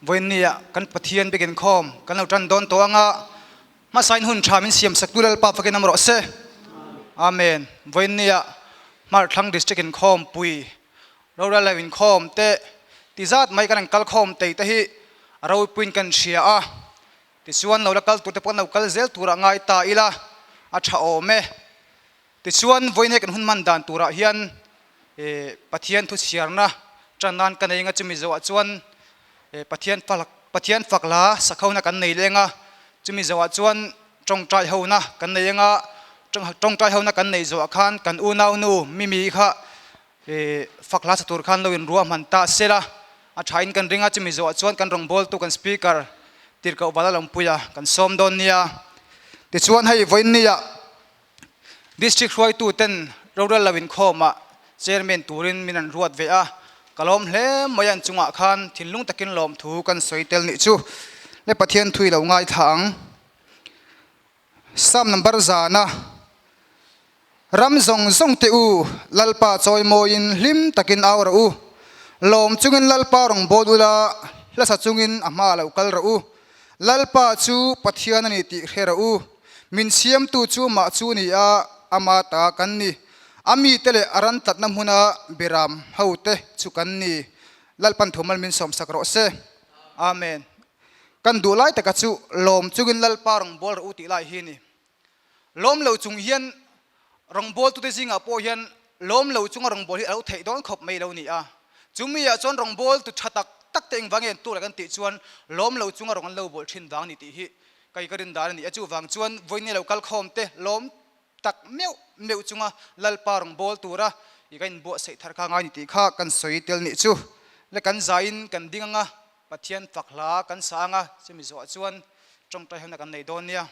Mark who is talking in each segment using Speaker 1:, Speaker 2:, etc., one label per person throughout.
Speaker 1: Vawiinnia kan Pathian biak inkhawm kan lo tan dawn tawh anga hmasain hun tha min siam sak tu Lalpa fakin awm rawh se. Amen. Vawiinnia Hmarthlang District inkhawm pui rorel lo inkhawm te ti zat mai kan han kal khawm tei te hi a ropuiin kan hria a. Tichuan lo la kal tur te pawh an lo kal zel turah ngai ta ila a tha awm e. Tichuan, vawiin kan hun hman dan turah hian Pathian thu chhiarna tan nan ka nei anga chumi zawhah chuan Pathian Pathian fak la sakhona kan nei leng a, chumi zawhah chuan tawngtai hona kan nei anga tawngtai hona kan neih zawhah khan kan unaunu Mimi kha fak hla sa tur khan lo inruahman ta sela a thain kan ring a, chumi zawhah chuan kan rawngbawltu kan speaker Tirhkoh Valalawmpuia kan sawm dawn nia. Tichuan hei vawiin nia District hruaitu ten rorel lo inkhawmah Chairman turin min an ruat ve a, ka lawm hle mai an chungah khan thinlung takin lawmthu kan sawi tel nih chu le Pathian thui lo ngaithla ang. Psalm number zana Ram zawng zawng te u, Lalpa chawimawiin hlim takin au rawh u, lawm chungin Lalpa rawngbâwl ula, hlasa chungin a hmaah lo kal rawh u. Lalpa chu Pathian a ni tih hre rawh u. Min siamtu chu mah chu ni a, ama ta kan ni. A mite leh a ran tlatna hmuna biram hote chu kan ni. Lalpan thumal min sawmsak rawh se. Amen. Kan duh lai taka chu lawm chungin Lalpa rawngbâwl rawh u tih lai hi ni. Lawm lo chung hian rawngbawltute zingah pawh hian lawm lo chunga rawngbâwl hi a lo theih dawn khawp mai lo ni a. Chumi-ah chuan rawngbawltu tha tak tak te engvang nge an tur a kan tih chuan lawm lo chunga rawn an lo bawl thin vang ni tih hi kei ka rin dan a ni a. Chuvang chuan vawiin lo kal khawm te lawm tak meuh meuh chunga Lalpa rawngbâwl tura i kan inbuatsaih thar kha ngai ni tih kha kan sawi tel nih chu. Le kan zaiin kan ding anga Pathian fak hla kan sa anga chumi zawhah chuan tawngtai hona kan nei dawn nia.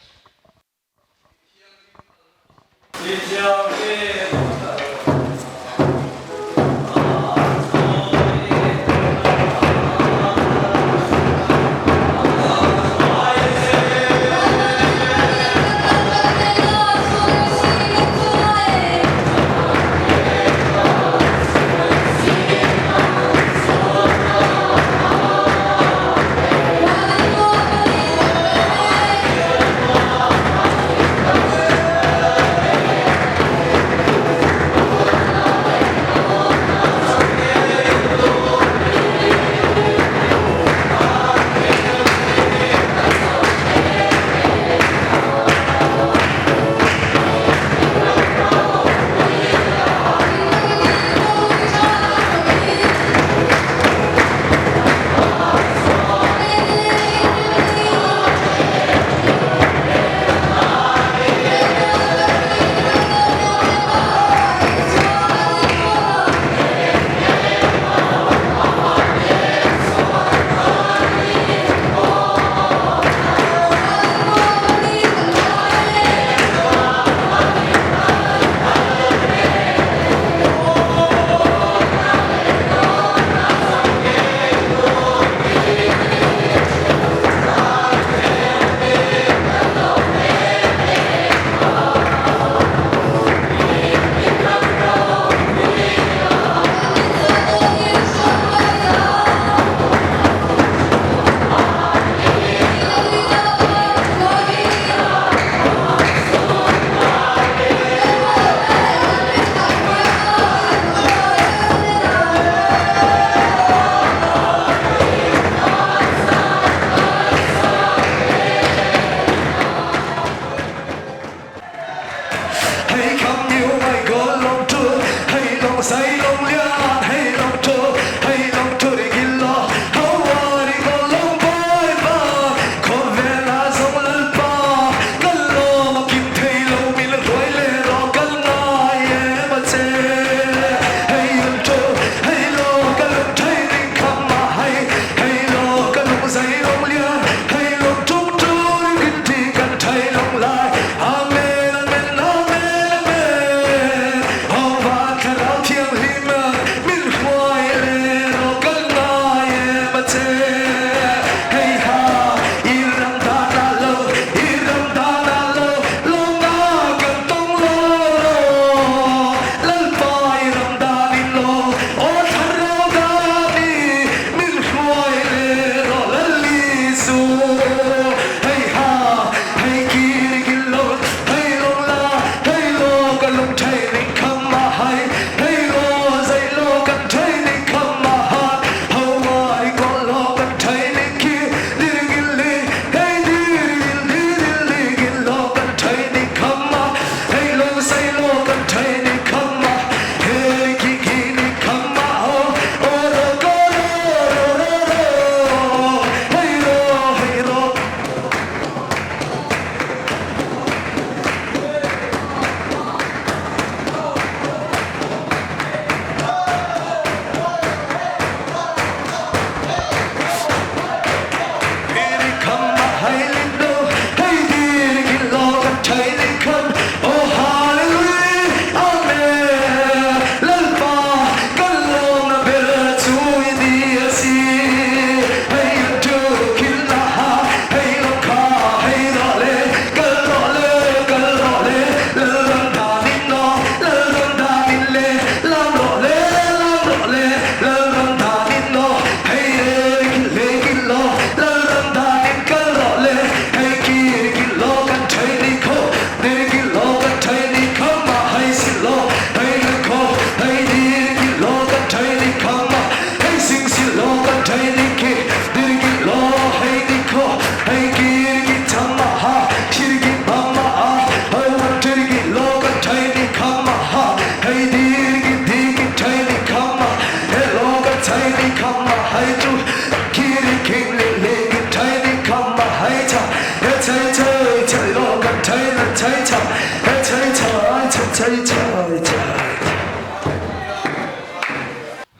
Speaker 2: Chai chai chai.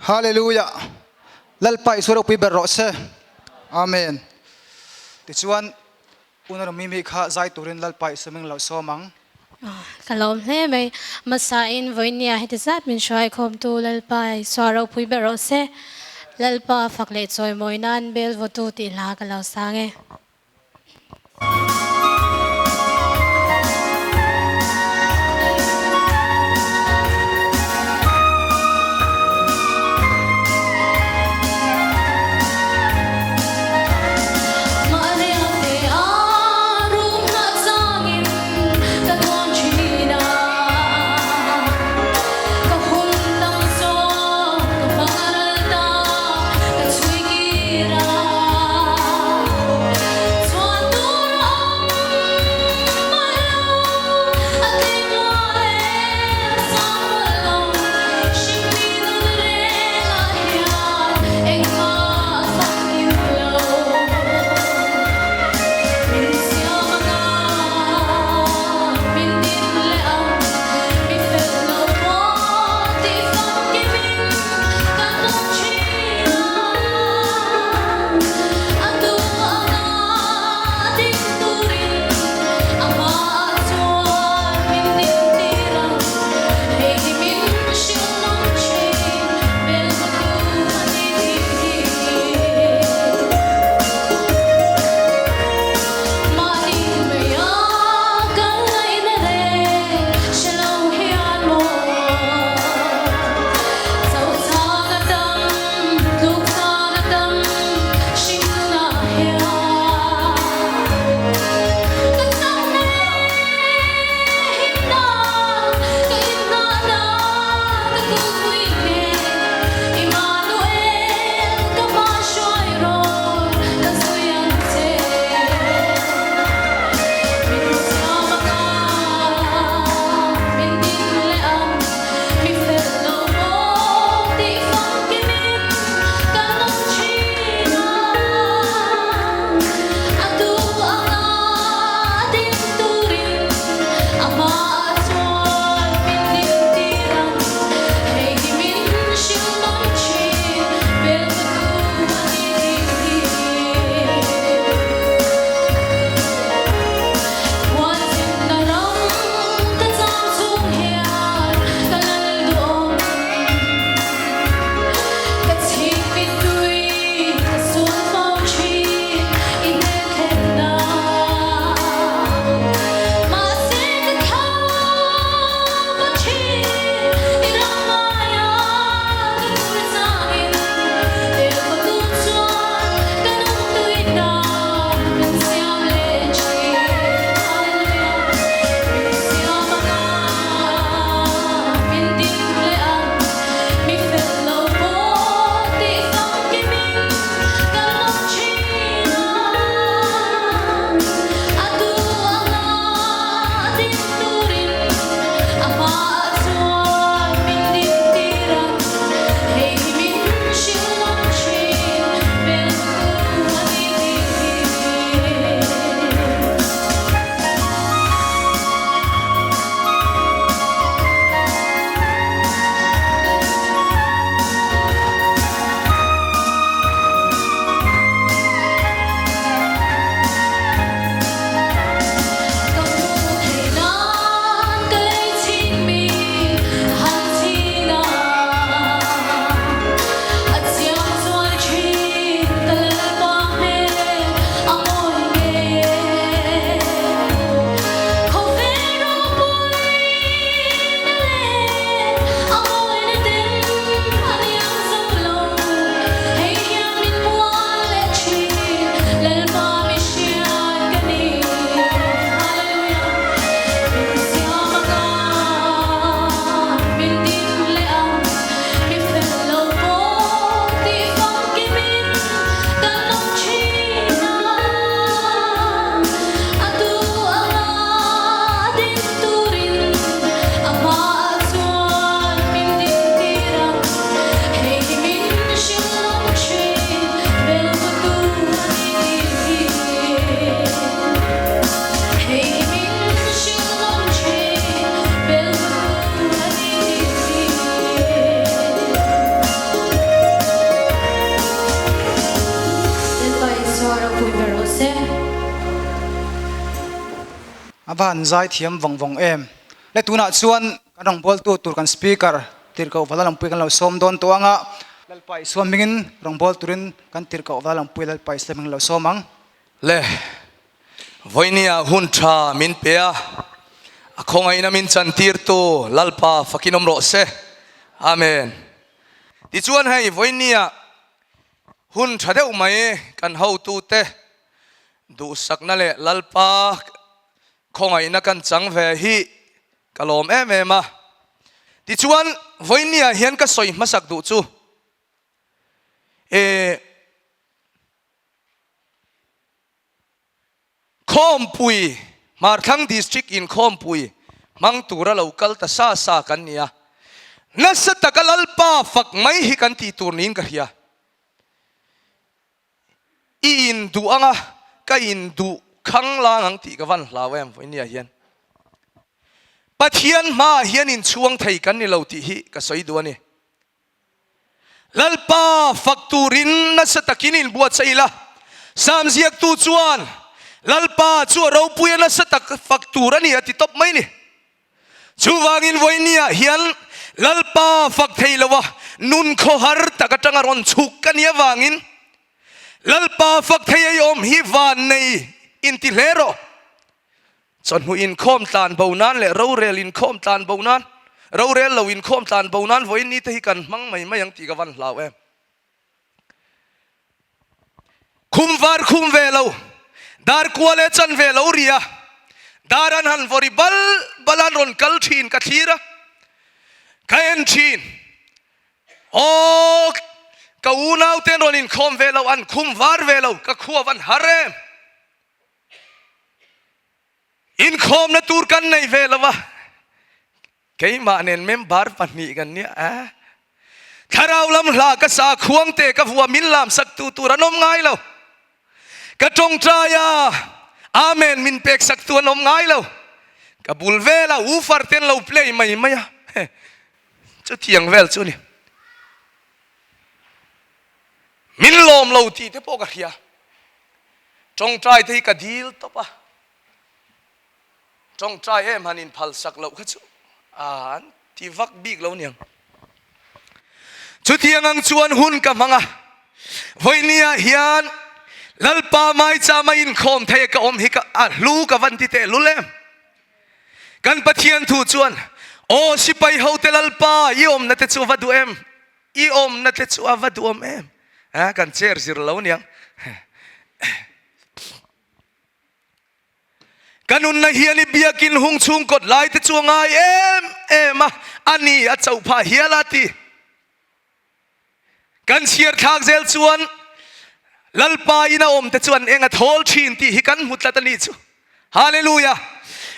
Speaker 1: Hallelujah Lalpa Isua ropui ber rawh se. Amen. Tichuan Unau Mimi kha zai turin Lalpa Isua ming lo sawm ang.
Speaker 3: Ka lawm hle mai. Hmasain vawinia heti zat min hruaikhawmtu Lalpa Isua ropui ber rawh se. Lalpa fak leh chawimawi nan bel vawtu tih hla ka lo sang e. se.
Speaker 1: A va han zai thiam vawng vawng em. Le tunah chuan kan rawngbawltu tur kan speaker tirhkoh Valalampui kan lo sawm dawn tawh ang a, Lalpa Isua hmingin rawngbâwl turin kan tirhkoh Valalampui Lalpa Isua hmingin lo sawm ang.
Speaker 2: Le vawinia hun tha min pe a, a khawngaihna min chantirtu Lalpa fakin awm rawh se. Amen. Tichuan hei vawinia hun tha deuh mai kan hotute duhsakna leh Lalpa khawngaihna kan chang ve hi ka lawm em em a. Tichuan vawinia hian ka sawi hmasak duh chu e Khawmpui, Hmarthlang District in Khawmpui hmang tura lo kal ta sa sa kan ni a, nasa taka Lalpa fak mai hi kan tih tur niin ka hria. I in duh anga ka in duh khang lang ang tih ka van hlau em vawinia hian. Pathian hmaah hian inchhuang thei kan ni lo tih hi ka sawi duh a ni. Lalpa fak turin nasa takin inbuatsaih ila. Sam ziaktu chuan, Lalpa chu a ropui a nasa tak fak tur a ni a ti tawp mai ni. Chuvangin vawinia hian Lalpa fak thei lo a, nun khawhar tak atanga rawn chhuk ka nih avangin Lalpa fak thei ei awm hi van nei inti hle rawh. Chawhnu inkhawm tlan bo nan leh rorel inkhawm tlan bo nan, rorel lo inkhawm tlan bo nan vawiin ni te hi kan hmang mai mai ang tih ka van hlau em. Khum var khum ve lo, dar kua leh chan ve lo ri a, dar an han vawri bal bal an rawn kal thin ka thlir a, ka en thin. Aw, ka unau te an rawn inkhawm ve lo, an khum var ve lo, ka khua van har em. Inkhawmna tur kan nei ve lo a, keimah nen member pahnih kan nia a. Thlarau lam hla ka sa khuang te ka vua min lam sak tu tur an awm ngai lo. Ka tawngtai a, Amen min pek sak tu an awm ngai lo. Ka bul vela woofer te an lo play mai mai a, chutiang vel chu a ni. Min lawm lo tih te pawh ka hria. Tawngtai te hi ka dil tawp a. Tawngtai em han inphal sak loh kha chu a an ti vak bik lo niang. Chutiang ang chuan hun ka hmang a. Vawinia hian Lalpa maichama inkhawm thei a ka awm hi ka a hlu ka van ti teh lul em. Kan Pathian thu chuan, Aw sipai hote Lalpa, i awmna te chu va duh em? I awmna te chu a va duhawm em? A, kan chair zir lo niang. Ka nunna hian i biakin hung chhung kawt lai te chu a ngai em em a, a ni a chauh phah hial a ti. Kan chhiar thlak zel chuan Lalpa in a awm te chuan eng a thawl thin tih hi kan hmu tlat a nih chu. Hallelujah!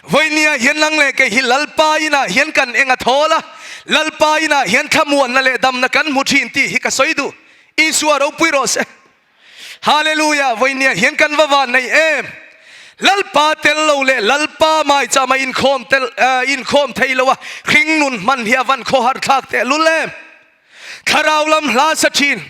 Speaker 2: Vawinia hian lang leh kei hi Lalpa inah hian kan eng a thawl a, Lalpa inah hian thlamuanna leh damna kan hmu thin tih hi ka sawi duh. Isua ropui rawh se. Hallelujah! Vawinia hian kan va van nei em! Lalpa tel lo leh Lalpa maichama inkhawm tel inkhawm thei lo a hring nun hman hi a van khawhar thlak teh lul em! Thlarau lam hla sa thin.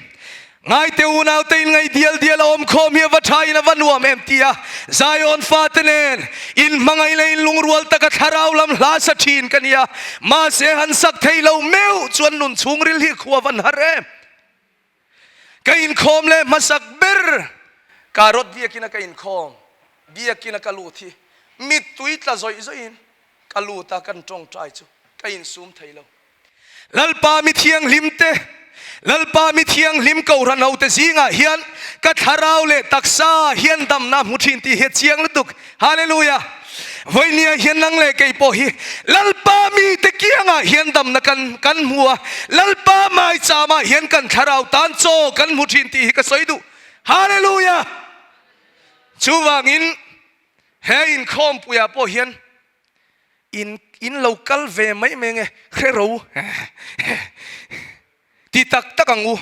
Speaker 2: Ngaite unaute in ngai dial dial a awm khawm hi a va tha in a va nuam em ti a Zion fate nen in hmangaih leh in lungrual taka thlarau lam hla sa thin ka nia. Mahse han sak thei lo meuh chuan nun chhungril hi khua van har em. Ka inkhawm leh hmasak ber Karot biakin a ka inkhawm biakin a ka lut hi mittui tla zawih zawih in ka lut a kan tawngtai chu ka insum thei lo. Lalpa mi thianghlimte, Lalpa mi thianghlim Kohhran hote zingah hian ka thlarau leh taksa hian damna hmu thin tih hi a chiang lutuk. Hallelujah! Vawinia hian nang leh kei pawh hi Lalpa mite kiangah hian damna kan kan hmu a, Lalpa maicham-ah hian kan thlarau tan chaw kan hmu thin tih hi ka sawi duh. Hallelujah! Chuvangin he inkhawmpuiah pawh hian In in lo kal ve mai mai nge hre ro ti tak tak ang u.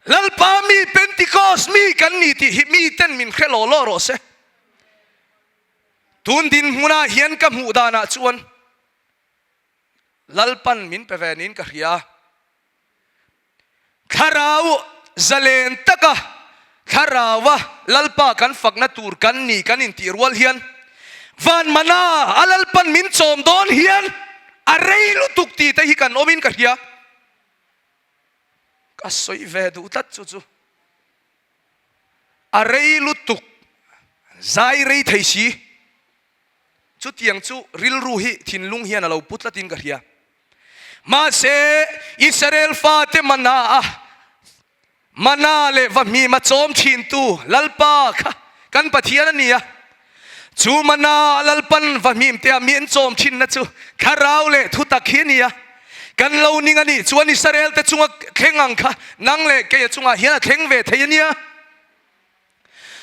Speaker 2: Lalpa mi Pentecost mi kan ni tih hi mi ten min hre law law rawh se. Tun dinhmunah hian ka hmuh danah chuan Lalpan min pe ve niin ka hria. Thlarau zalen taka. Thlaraua Lalpa kan fakna tur kan ni kan intih rual hian van mana a Lalpan min chawm dawn hian a rei lutuk tih te hi kan awmin ka hria. Ka sawi ve duh tlat chu chu. A rei lutuk zai rei thei si. Chutiang chu rilru hi thinlung hian a lo pu tlatin ka hria. Mahse Israel fate mana a Mana leh vahmim a chawm thintu Lalpa kha kan Pathian a ni a. Chu mana a Lalpan vahmim te a mi an chawm thinna chu thlarau leh thutak hi a ni a. Kan lo ning a nih chuan Israel te chunga thleng ang kha nang leh keia chungah hian a thleng ve thei a nia.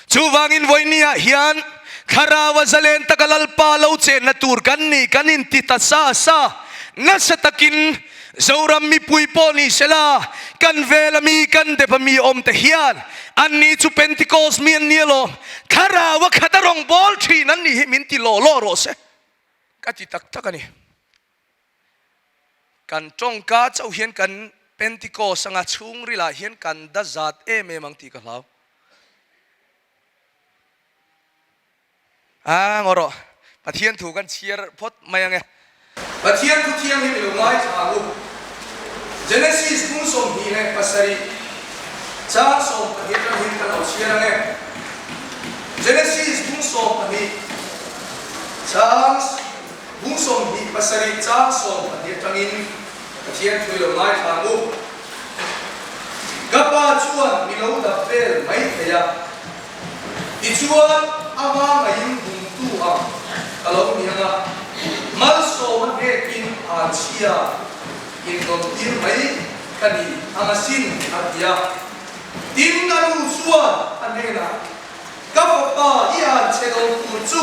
Speaker 2: Chuvangin vawinia hian Thlarau a zalen taka Lalpa lo chenna tur kan ni kan inti ta sa sa. Nasa takin Zoram mipui pawh ni sela, kan vela mi, kan dep a mi awm te hian anni chu Pentecost mi an ni alawm, Thlarau a khat a rawn bawl thin an nih hi min ti law law rawh se. Ka ti tak tak a ni. Kan tawngka chauh hian kan Pentecost anga chhungrilah hian kan da zat em em ang tih ka hlau. A ngaw rawh, Pathian thu kan chhiar phawt mai ange. Pathian thu thiang hi mi lo ngaithla ang u. Genesis bung 27 chang 12 atang hian kan lo chhiar ange. Genesis bung 12 chang Bung 27 chang 12 atangin Pathian thu i lo ngaithla ang u. Ka pa chuan mi lo dap vel mai thei a, tichuan ama ngaiin bumtu ang ka lo ni ang a, malsawm a hnekin anchhia inrawn tir mai ka ni ang asin a ti a. Tin, a nu chuan a hnenah, Ka fapa i han che dawn tur chu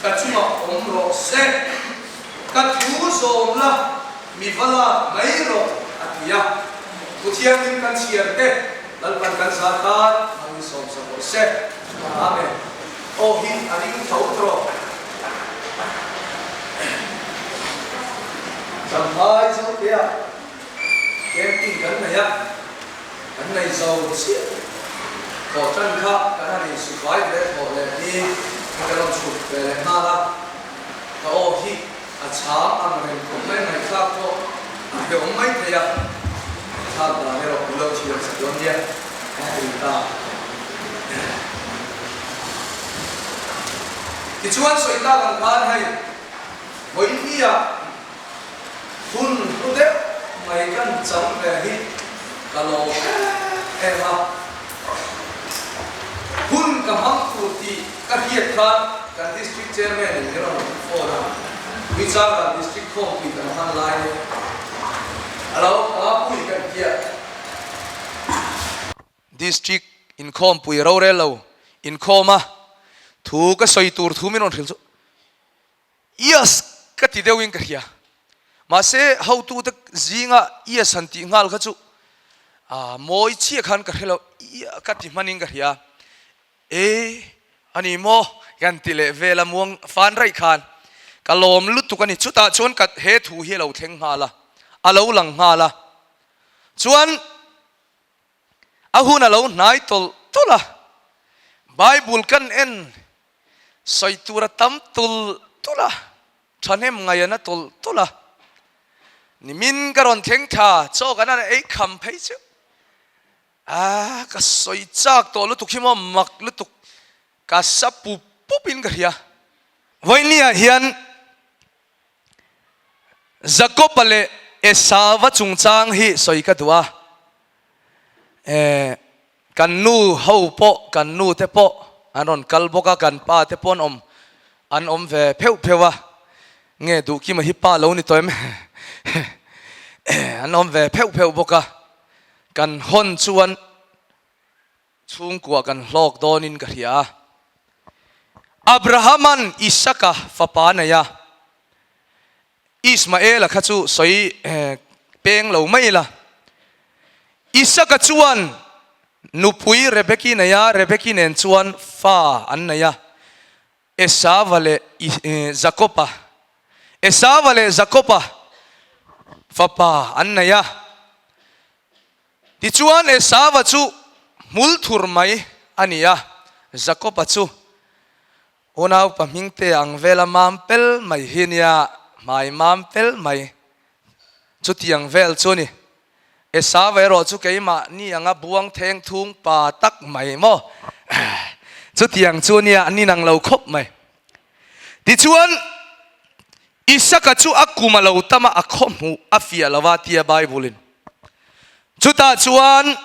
Speaker 2: ka chungah awm rawh se. Ka thu zawm la, mi va lak mai rawh, a ti a. Puthiangin kan chhiar te Lalpan kan zah tan hmangin sawmsak rawh se. Amen. Aw hi a ring tho tawh. Champhai Zotea camping kan nei a. Kan nei zo chiah thawh tan kha kan han insufai ve thawh leh hi ka rawn chhuk ve leh nghal a, ka aw hi a chhang ang reng khawp mai ngaihthlak pawh a hlawm mai thei a, thlak dan erawh min lo thiam sak dawn nia a ti ta. Tichuan sawi tak ang khan hei vawinia Hun hlu deuh mai kan chang ve hi ka lawm em em a. Hun ka hmang tur tih ka hriat khan kan District Chairman in min rawn phone a, Tuichangral District khawmpui kan hman lai ni a lo hma pui kan hriat. District inkhawmpui rorel lo inkhawm a, thu ka sawi tur thu min rawn hrilh chu Yes ka ti deuhin ka hria. Mahse hotute zinga yes han tih nghal kha chu ah mawi chiah khan ka hre lo ia ka ti hmanin ka hria. E a ni maw kan ti leh vel a muang fan raih khan ka lawm lutuk a ni. Chutah chuan ka he thu hi a lo thleng nghal a, a lo lang nghal a. Chuan A hun a lo hnai tawlh tawlh a, Bible kan en sawi tur a tam tulh tulh a, thahnem ngaih a na tulh tulh a. Nimin ka rawn thleng tha, chaw kan han ei kham phei chu. A ka sawi chak tawh lutuk hi maw mak lutuk, ka sa pup pup in ka hria. Vawinia hian Jakoba leh Esauva chungchang hi sawi ka duh a, eh kan nu ho pawh kan nu te pawh an rawn kal bawk a, kan pa te pawh an awm an awm ve pheuh pheuh a, nge Duhkima hi pa lo ni tawh em an awm ve pheuh pheuh bawk a, kan hawn chuan Chhungkua kan hlawk dawnin ka hria a. Abrahama'n Isaka fapa a nei a, Ismaela kha chu sawi peng lo mai ila. Isaka chuan nupui Rebeki nei a, Rebeki nen chuan fa an nei a, Esava leh Jakoba, Esava leh Jakoba fapa an nei a. Tichuan Esava chu hmul thur mai a ni a, Jakob-a chu unaupa hmingte ang vela mam pel mai hi nia, hmai mam pel mai chutiang vel chu a ni. Esau erawh chu keimahni anga buang theng thung pa tak mai maw? Chutiang chu nia an inang lo khawp mai. Tichuan, Isaka chu a kum a lo tam a, a khaw hmuh a fiah lo a tia Bible-in. Chutah chuan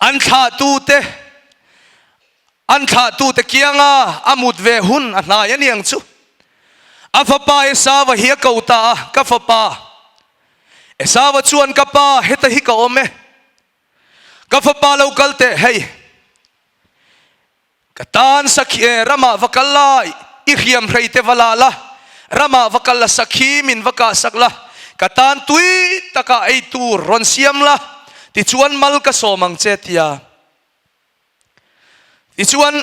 Speaker 2: an thlahtute, an thlahtute kianga a mut ve hun a hnai a niang chu. A fapa Esau-a hi a ko ta a, Ka fapa. Esau-a chuan, Ka pa, heta hi ka awm e. Ka fapa lo kal teh, hei. Ka tan sakhi e, ramah va kal la, i hriam hrei te va la la, ramah va kal la sakhi min va kah sak la, ka tan tui takah ei tur rawn siam la, tichuan mal ka sawm ang che tia. Tichuan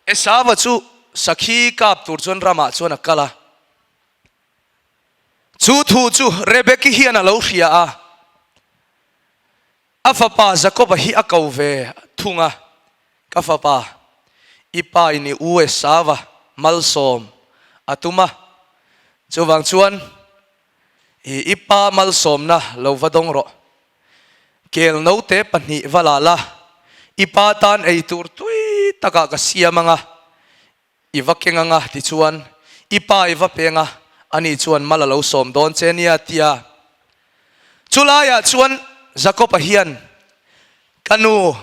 Speaker 2: Esava chu sakhi kap tur chuan ramah chuan a kal a. Chu thu chu Rebeki hian a lo hria a. A fapa Jakoba hi a ko ve thung a, Ka fapa, i pa in i u Esava malsawm a tum a, chuvang chuan i pa malsawmna lo va dawng rawh. Kel note pahnih va la la, i pa tan ei tur tui takah ka siam ang a, I va keng anga tichuan i pa i va peng a, ani chuan mal a lo sawm dawn che nia tia. Chulaiah chuan Jakob-a hian, Ka nu,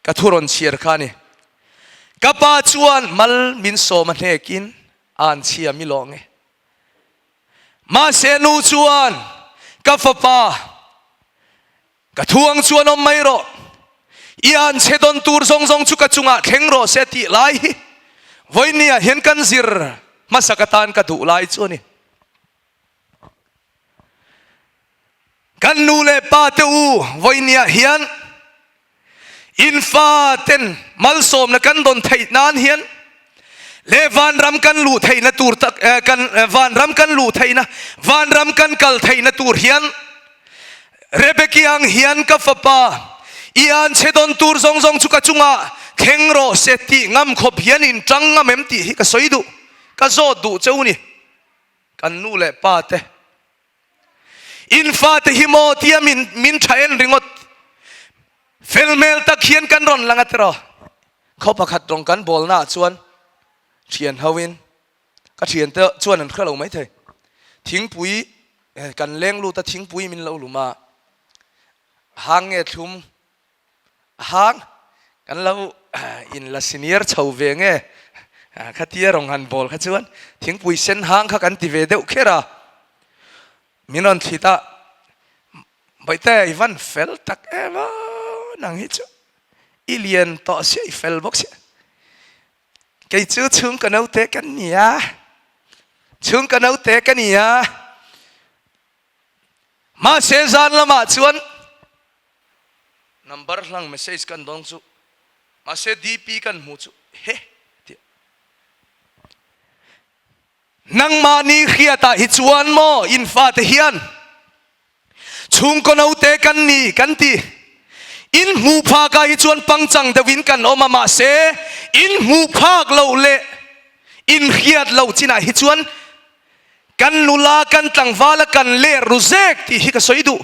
Speaker 2: ka thu rawn chhiar kha a ni. Ka pa chuan mal min sawm a hnekin a an chhia mi lawng e. Mahse nu chuan, Ka fapa, Ka thuang chuan awm mai rawh, i an chhe dawn tur zawng zawng chu ka chungah thleng rawh se tih lai hi vawinia hian kan zir hmasa ka tan ka duh lai chu a ni. Kan nu leh pa te u vawinia hian in fa ten malsawmna kan dawn theih nan hian leh vanram kan luh theihna tur tak kan vanram kan luh theihna vanram kan kal theihna tur hian Rebeki ang hian ka fapa i an chhe dawn tur zawng zawng chu ka chungah thleng rawh se tih ngam khawp hian in tang ngam em tih hi ka sawi duh ka zawt duh cheu ni kan nu leh pa te In fate hi maw tia min min tha en ringawt fel hmel tak hian kan rawn lang a tiraw. Khaw pakhat rawng kan bawl naah chuan thian ho in ka thiante chuan an hre lo mai thei. Thingpui kan leng lut a thingpui min lo lum a, hang nge thlum Hang kan lo in la senior chho ve nge khatia rawng han bawl kha chuan thingpui sen hang kha kan ti ve deuh kher a, min rawn thlit a, Bawihte i van fel tak em a, nang hi chu i lian tawh sia i fel bawk sia, kei chu chhungkaw naute ka nia, chhungkaw naute ka nia, mahse zan lamah chuan Number hlang message kan dawng chu mahse DP kan hmu chu he tih nangmahni hriatah hi chuan maw in fate hian chhungkaw naute kan ni kan ti in hmuh phakah hi chuan pangchang deuhin kan awm a mahse in hmuh phak loh leh in hriat loh chinah hi chuan kan nula kan tlangvala kan ler ru zek tih hi ka sawi duh.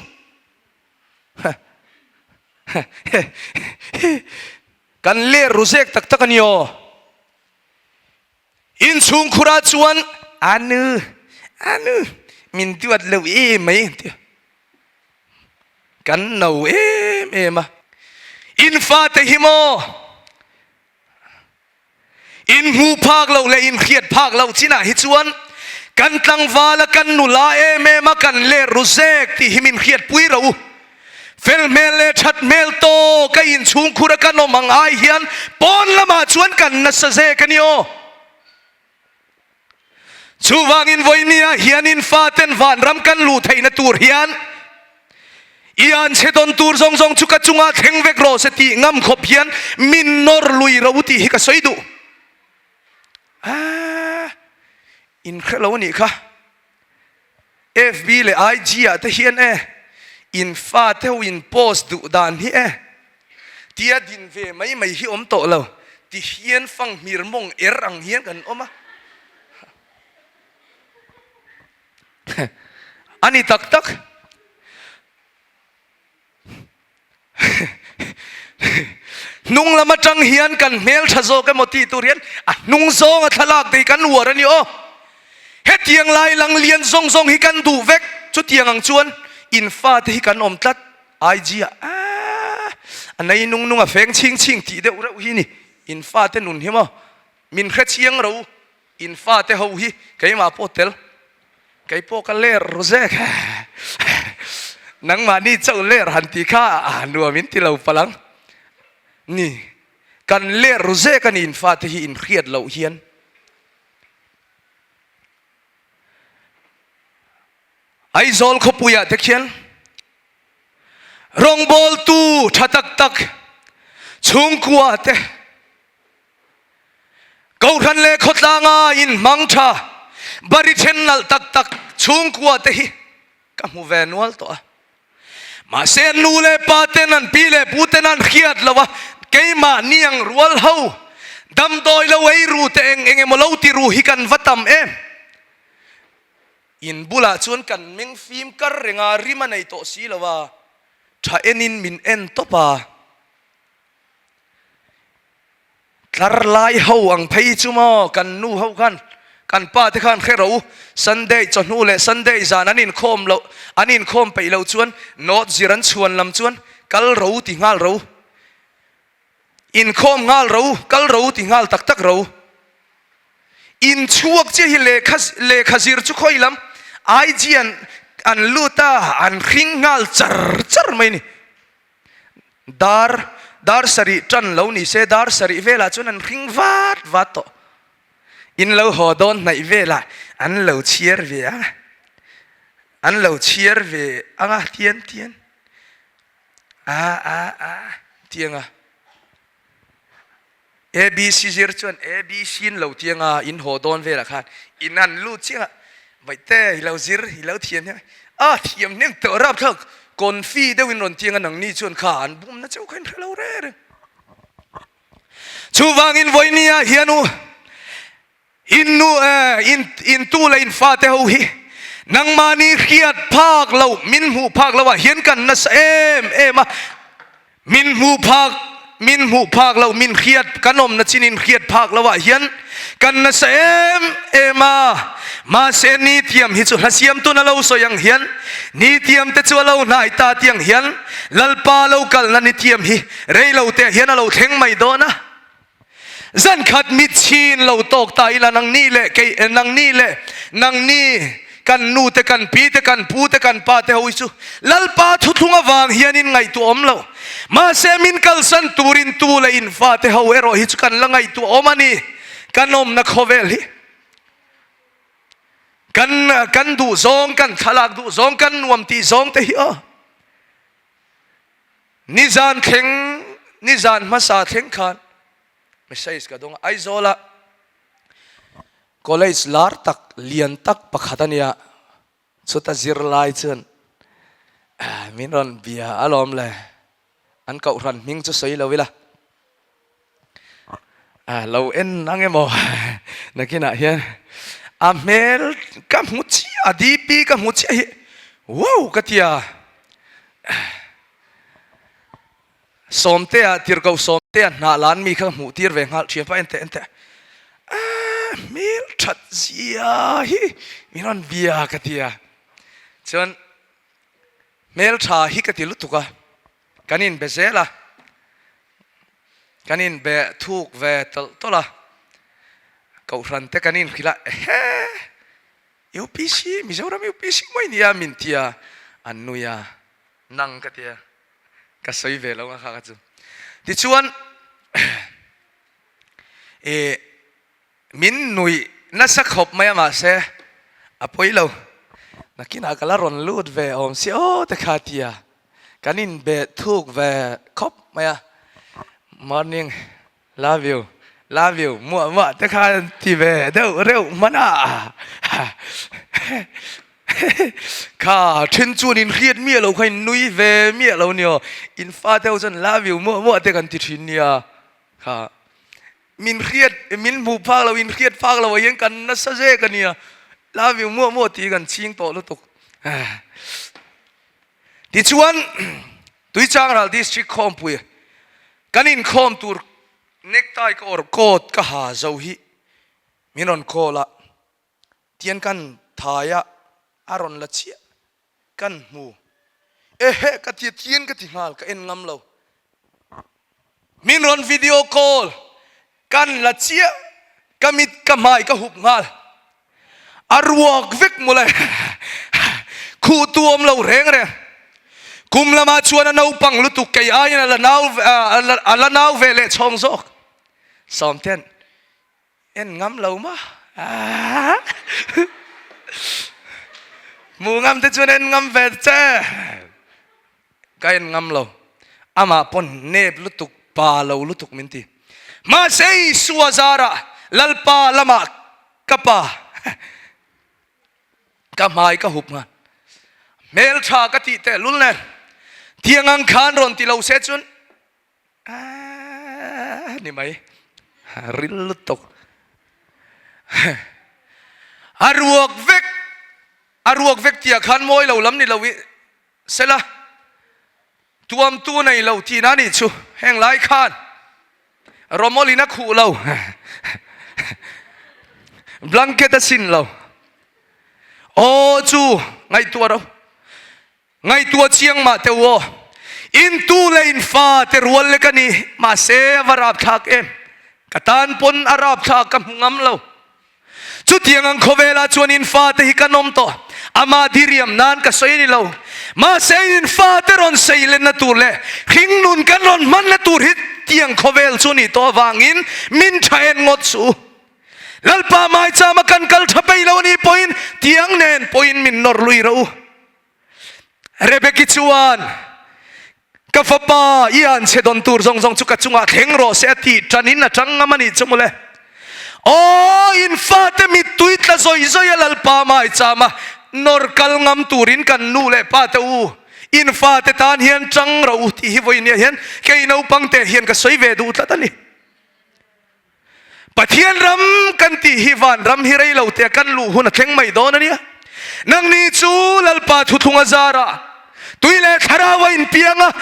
Speaker 2: Kan ler ru zek tak tak a ni aw. Inchhung khurah chuan Anu, Anu, min duat lo em mai an ti a. Kan no em em a. In fate hi maw? In hmuh phak loh leh in hriat phak loh chinah hi chuan kan tlangval a kan nula em em a kan ler ru zek tih hi min hriatpui ro u. Fel hmel leh that hmel tawk a inchhungkhur a kan awm ang ai hian pawn lamah chuan kan nasa zek a ni aw. Chuvangin vawinia hian in faten vanram kan luh theihna tur hian i an chhe dawn tur zawng zawng chu ka chungah thleng vek rawh se tih ngam khawp hian min nawr lui ro tih hi ka sawi duh. Aaa in hre lo anih kha. FB leh IG ah te hian e in fate ho in post duh dan hi e. Tia din ve mai mai hi awm tawh lo. Ti hian fanghmir mawng er ang hian kan awm a. A ni tak tak. Hnung lam atang hian kan hmel tha zawk emaw tih tur hian a hnung zawnga thlalak te hi kan uar a ni aw. Hetiang lai lang lian zawng zawng hi kan duh vek. Chutiang ang chuan in fate hi kan awm tlat. IG ah aaa a nei nung nung a feng chhing chhing tih deuh reuh hi ni. In fate nun hi maw min hrechiang ro. In fate ho hi keimah pawh tel. Kei pawh ka ler ru zek. Nangmahni chauh ler han tih kha a nuam in ti lo palh ang. Ni, kan ler ru zek a ni in fate hi in hriat loh hian. Aizawl khawpuiah te khian rawngbawltu tha tak tak chhungkua te, Kohhran leh khawtlanga inhmang tha bari then nalh tak tak chhungkua te hi ka hmu ve nual tawh a. Mahse an nu leh pa ten an pi leh pu ten an hriat lo a, keimah ni ang rual ho damdawi lo ei ru te eng eng emaw lo ti ru hi kan va tam em. In bulah chuan kan meng fim kar reng a, rim a nei tawh si lo a, tha enin min en tawp a. Tlar lai ho ang phei chu maw kan nu ho khan kan pa te khan hre ro Sunday chawhnu leh Sunday zan an inkhawm loh an inkhawm peih loh chuan nawt zir an chhuan lam chuan kal ro ti nghal ro inkhawm nghal ro kal ro ti nghal tak tak ro inchhuak chiah hi lehkha lehkha zir chu khawi lam IG an an lut a an hring nghal char char mai ni. Dar dar sarih tan lo ni se dar sarih velah chuan an hring vat vat tawh. In lo haw dawn hnaih velah an lo chhiar ve ang a, an lo chhiar ve ang a tian tian a a a tiang a. ABC zir chuan ABC in lo tiang a, in haw dawn velah khan in han lut chiang a, Vaihte i lo zir, i lo thiam hnem a, thiam hnem tawh rapthlak confi deuhin rawn tiang a nangni chuan kha an bumna cheu kha in hre lo reng reng. Chuvangin vawinia hian u In nu eh, in in tu leh in fate ho hi nangmahni hriat phak lo, min hmuh phak lo ah hian kan nasa em em a, min hmuh phak, min hmuh phak lo, min hriat, kan awmna chin in hriat phak lo ah hian kan nasa em em a, mahse ni thiam hi chu hla siamtun a lo sawi ang hian ni thiam te chu a lo hnai ta tih ang hian Lalpa lo kalna ni thiam hi rei lo te ah hian a lo thleng mai dawn a. Zankhat mitchhin lo tawk ta ila nangni leh kei nangni leh nangni kan nu te kan pi te kan pu te kan pa te ho hi chu Lalpa thuthlung avang hian in ngaihtuah awm lo. Mahse min kalsan turin tu leh in fa te ho erawh hi chu kan la ngaihtuah awm a ni. Kan awmna khawvel hi kan kan duh zawng kan thlalak duh zawng kan nuam tih zawng te hi aw. Nizan thleng, nizan hmasa thleng khan message ka dawng a, Aizawla college lar tak, lian tak pakhat a nia, chuta zirlai chuan min rawn bia alawm le, an kohhran hming chu sawi lo ila. A lo en ang emaw nakinah hian a hmel ka hmu chiah a DP ka hmu chiah hi wow ka ti a Sawmtea tirhkoh Sawmtea hnah lan mi kha hmuh tir ve nghal thian pa en teh en teh a hmel that zia hi min rawn bia ka ti a chuan hmel tha hi ka ti lutuk a kan inbe zel a. Kan inbe thuk ve tawlh tawlh a, Kohhran te kan inhrilh a, ehe, UPC, Mizoram UPC mai nia min ti a, an nui a, nang ka ti a, ka sawi ve lo ang kha ka chu. Tichuan, eh, Min nuih nasa khawp mai a mahse a pawi lo. Nakinah ka la rawn lut ve awm si aw te kha tia kan inbe thuk ve khawp mai a. Morning, love you, love you muah muah te kha an ti ve deuh reuh hman a. Kha then chuan in hriat miah lo kha in nui ve miah lo nia. In fate ho chuan love you muah muah te kan ti thin nia. Kha min hriat min hmuh phak lo in hriat phak lo ah hian kan nasa zek a nia. Love you muah muah tih kan ching tawh lutuk. Tichuan Tuichangral District khawmpui kan inkhawm tur necktie ka awrh coat ka ha zo hi min rawn call a. Tian kan thai a, a rawn la chiah. Kan hmu. Ehe ka ti a, tian ka ti nghal, ka en ngam lo. Min rawn video call, kan la chiah, ka mit ka hmai ka hup nghal. A ruak vek mawle, khuh tu awm lo reng reng. Kum lamah chuan a naupang lutuk kei aiin a la nau a la nau ve leh chhawng zawk. Sawmten. En ngam lo ma. Hmu ngam te chuan en ngam ve che. Ka en ngam lo. Amah pawn nep lutuk, pa lo lutuk min ti. Mahse Isua zarah Lalpa lamah ka pa ka hmai ka hup ngan. Hmeltha ka tih tehlul nen tiang ang khan rawn ti lo se chuan Aaa ni mai ril lutuk a ruak vek a ruak vek tih ah khan mawi lo lam ni lo i sela tuamtu nei lo tihna a nih chu heng lai khan rawmawlin a khuh lo blanket a sin lo aw chu ngaihtuah ro. Ngaihtuah chiang mah teh u aw. In tu leh in fa te rual lek a ni. Mahse a va rapthlak em. Ka tan pawn a rapthlak ka hmu ngam lo. Chutiang ang khawvelah chuan in fa te hi ka nawm tawh. Amah diriam nan ka sawi a ni lo. Mahse in fa te rawn sei lenna tur leh hringnun kan rawn hmanna tur hi tiang khawvel chu nih tawh avangin min tha en ngawt suh u. Lalpa maichama kan kal tha peih lo a nih pawhin tiang nen pawhin min nawr lui rawh u. Rebeki chuan, Ka fapa, i anchhe dawn tur zawng zawng chu ka chungah thleng rawh se a tih tanin a tang ngam a nih chu mawle. Aw, in fate mittui tla zawi zawi a Lalpa maichama nawr kal ngam turin kan nu leh pa te u, in fate tan hian tang rawh u tih hi vawinia hian kei naupangte hian ka sawi ve duh tlat a ni. Pathian ram kan tih hi van ram hi rei lo te kan luh hun a thleng mai dawn a nia. Nangni chu Lalpa thuthlung a zarah tui leh thlarau a inpiang a,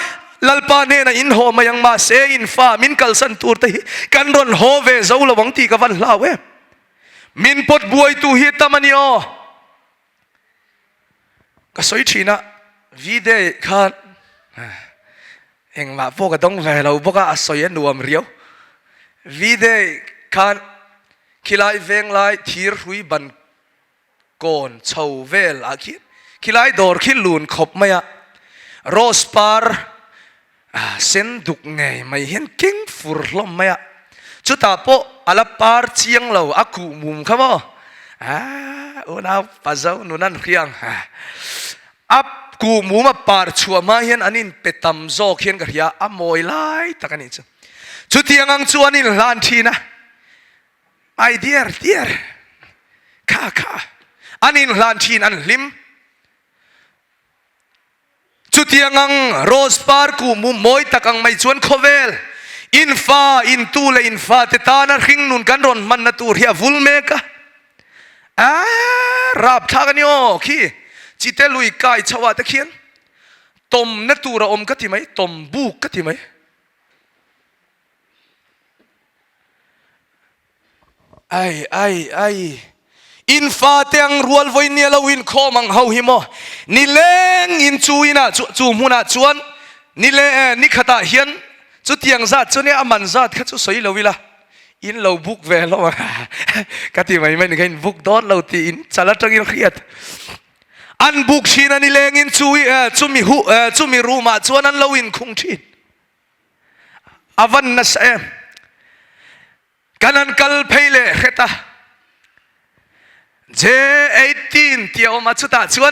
Speaker 2: Lalpa hnenah in haw mai ang mahse in fa min kalsan tur te hi kan rawn haw ve zo lo ang tih ka van hlau em. Min pawt buaitu hi tam a ni aw. Ka sawi thin a, V-day khan engmah pawh ka dawng ve lo bawk a, a sawi a nuam riau. V-day khan khilai venglai thir hrui ban kawn chho vel ah khian khilai dawr khi lun khawp mai a, rose par Sen duk ngei mai hian keng fur hlawm mai a, chutah pawh a la par chiang lo, a kuh mum kha maw? Aaa unau pa zo nun an hriang a kuh mum a par chhuah hma hian an inpe tam zawk hian ka hria, a mawi lai tak a nih chu. Chutiang ang chu an inhlan thin a, my dear dear kha kha an inhlan thin an hlim. Chutiang ang rose par kuhmum mawi tak ang mai chuan khawvel in fa, in tu leh in fate tana hringnun kan rawn hmanna tur hi a vul mek a. Aaa rapthlak a ni aw khi chite lui kai chho ah te khian tawmna tur a awm ka ti mai, tawm buk ka ti mai. Ai ai ai In fate ang rual vawi nia lo inkhawm ang ho hi maw nileng in chu inah chu chu hmunah chuan nile ni khatah hian chutiang zat chu nia a man zat kha chu sawi lo ila in lo book ve hlawm a ka ti mai mai ni kha in book dawn lo tih in chal atangin hriat an book thin a nileng in chu chumi hu chumi room ah chuan an lo inkhung thin. A van nasa em. Kan an kal phei leh hret a. J18 tih a awm a chutah chuan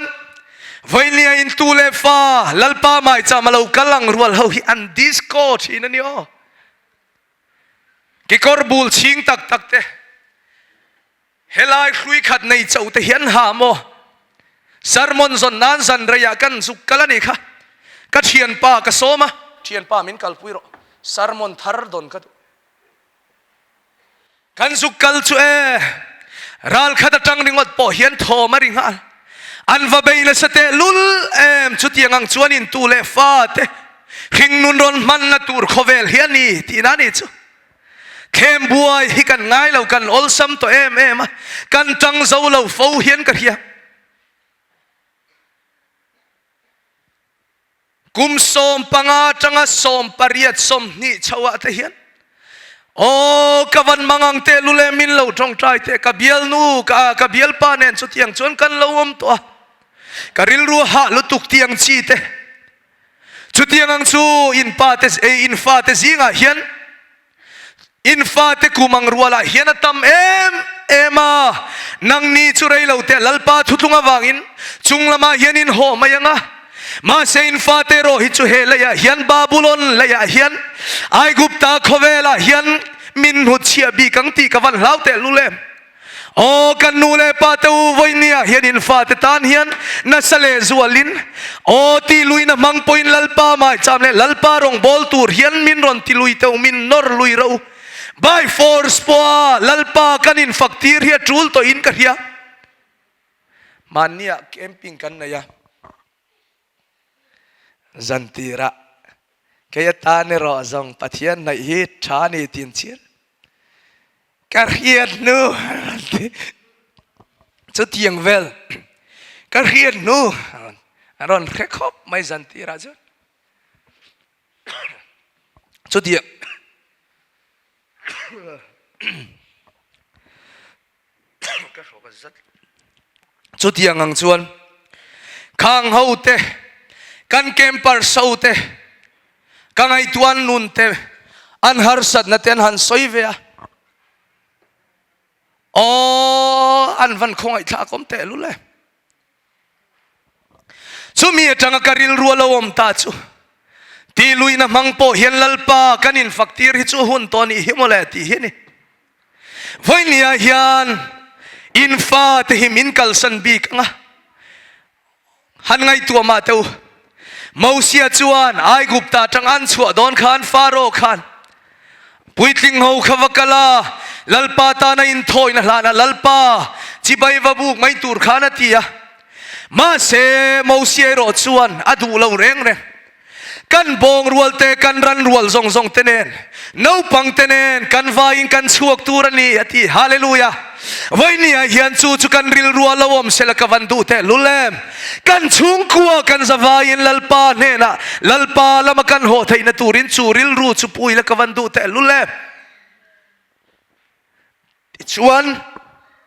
Speaker 2: Vainia in tu leh fa Lalpa maicham a lo kal ang rual ho hi an disco thin a ni aw. Kekawr bul chhing tak tak te. Helai hrui khat nei cho te hi an ha maw? Sermon zawn nan zan reiah kan zuk kal a nih kha. Ka thianpa ka sawm a. Thianpa min kalpui rawh. Sermon thar dawn ka duh. Kan zuk kal chu e, ral khat atang ringawt pawh hian thawm a ri nghal. An va bei nasa teh lul em, chutiang ang chuan in tu leh fa te hringnun rawn hmanna tur khawvel hi a ni tihna a nih chu. Thlem buai hi kan ngai lo, kan awlsam tawh em em a, kan tang zo lo fo hian ka hria. Kum 15 atanga 18, 20 chho ah te hian Aw ka van mangang teh lul e min lo tawngtai teh ka bialnu ka ka bialpa nen chutiang chuan kan lo awm tawh a ka rilru a hah lutuk tiang chi te chutiang ang chu in pa te in fa te zingah hian In fate kum ang rualah hian a tam em em a, nangni chu rei lo teh Lalpa thutlung avangin chung lamah hian in haw mai ang a. Mahse in fate erawh hi chu he leiah hian Babulon leiah hian Aigupta khawvelah hian min hnutchhiah bik ang tih ka van hlau tehlul em. Aw kan nu leh pa te u vawinia hian in fate tan hian nasa leh zualin aw ti luina hmang pawhin Lalpa maicham leh Lalpa rawngbâwl tur hian min rawn ti lui teuh min nawr lui ro by force pawha Lalpa kan infak tir hi a tul tawhin ka hria. Mahniah camping kan nei a. Zantirah kei atan erawh zawng Pathian hnaih hi tha a ni tin chian ka hriat hnu chutiang vel ka hriat hnu a rawn hre khawp mai zantirah chuan chutiang Ka hrawk a zat. Chutiang ang chuan khang ho te, kan camper so te, ka ngaihtuah nun te, an harsatna te an han sawi ve a. Aw, an van khawngaihthlak awm tehlul e. Chumi atanga ka rilru a lo awm ta chu tih luihna hmang pawh hian Lalpa kan infak tir hi chu hun tawh nih hi mawle tih hi a ni. Vawinia hian in fate hi min kalsan bik ang a, han ngaihtuah mah teh u. Mosia chuan Aigupta atang an chhuah dawn khan Faro khan Puitling ho kha va kal a, Lalpa tana inthawina hlanah Lalpa chibai va buk mai tur khan a ti a. Mahse, Mosia erawh chuan a duh lo reng reng. Kan bawng rual te, kan ran rual zawng zawng te nen, naupang te nen kan vaiin kan chhuak tur a ni, a ti. Hallelujah! Vawinia hian chu chu kan rilru a lo awm sela ka van duh teh lul em? Kan chhungkua kan zavaiin Lalpa hnenah Lalpa lama kan haw theihna turin chu rilru chu pui la ka van duh teh lul em? Tichuan,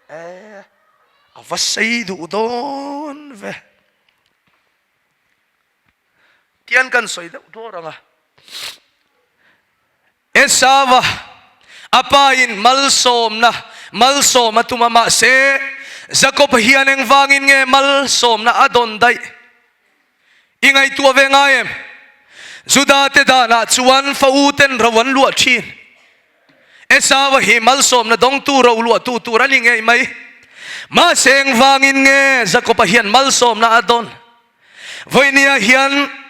Speaker 2: eh, a va sei duh dawn ve. Tian kan sawi deuh dawr ang a. Esauva a pain malsawmna malsawm a tum a, mahse Jakob hian engvangin nge malsawmna a dawn daih? I ngaihtuah ve ngai em? Judate danah chuan fa uten ro an luah thin. Esauva hi malsawmna dawngtu ro luahtu tur a ni ngei mai. Mahse engvangin nge Jakoba hian malsawmna a dawn? Vawinia hian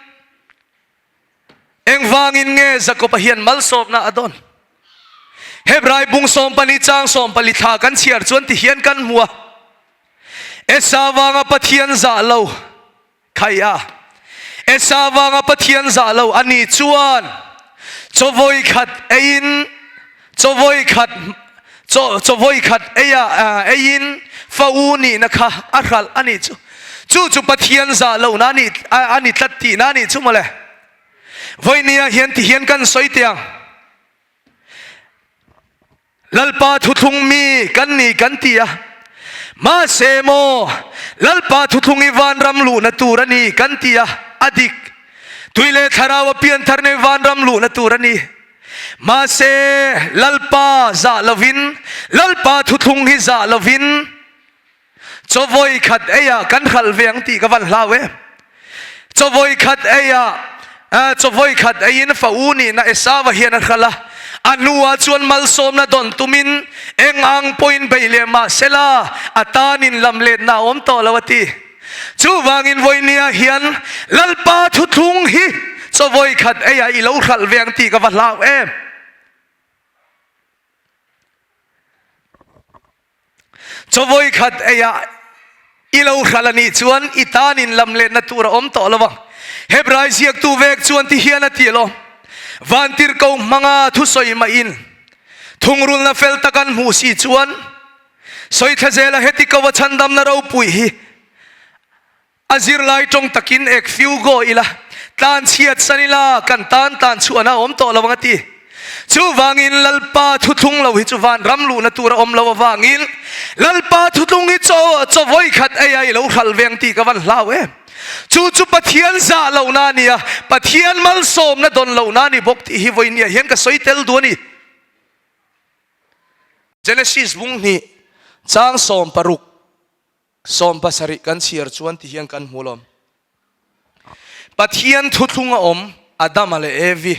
Speaker 2: Engvangin nge Jakoba hian malsawmna a dawn? Hebrai bung 14 chang 14 thla kan chhiar chuan ti hian kan hmu a, Esau vanga Pathian zah lo khai a, Esau vanga Pathian zah lo a nih chuan chaw vawi khat eiin chaw vawi khat chaw chaw vawi khat eia eiin fa u nihna kha a hralh a nih chu. Chu chu Pathian zah lohna a nih a ni tlat tihna a nih chu mawle. Vawinia hian ti hian kan sawi teh ang. Lalpa thuthlung mi kan ni kan ti a. Mahse maw Lalpa thuthlung i vanram luhna tur a ni kan ti a, a dik. Tui leh thlarau a pianthar nei vanram luhna tur a ni. Mahse Lalpa zah lovin, Lalpa thuthlung hi zah lovin, Chaw vawi khat eiah kan hralh ve ang tih ka van hlau em. Chaw vawi khat eiah chaw vawi khat eiin fa u nihna Esava hian a hralh a, a hnuah chuan malsawmna dawn tumin eng ang pawhin bei leh mah sela a tanin lam letna a awm tawh lo a ti. Chuvangin vawinia hian Lalpa thuthlung hi chaw vawikhat eiah i lo hralh ve ang tih ka va hlau em. Chaw vawikhat eiah i lo hralh a nih chuan i tan in lam letna tur a awm tawh lo ang. Hebrai ziaktu vek chuan ti hian a ti alawm, Vantirhko hmanga thusawi mahin thungrulna fel tak an hmuh si chuan Sawithla zela heti ko a chhandamna ropui hi a zirlai tawng takin ek fiugo ila, tlan chhiat san ila, kan tan tlan chhuahna a awm tawh lo ang a ti. Chuvangin Lalpa thuthlung lo hi chu van ram luhna tur a awm lo avangin Lalpa thuthlung hi chaw chaw vawi khat ei a i lo hralh ve ang tih ka van hlau em. Chu chu Pathian zah lohna a ni a, Pathian malsawmna dawn lohna a ni bawk tih hi vawinia hian ka sawi tel duh a ni. Genesis bung hnih chang 16 17 kan chhiar chuan ti hian kan hmu lawm. Pathian thuthlung a awm Adama leh Evi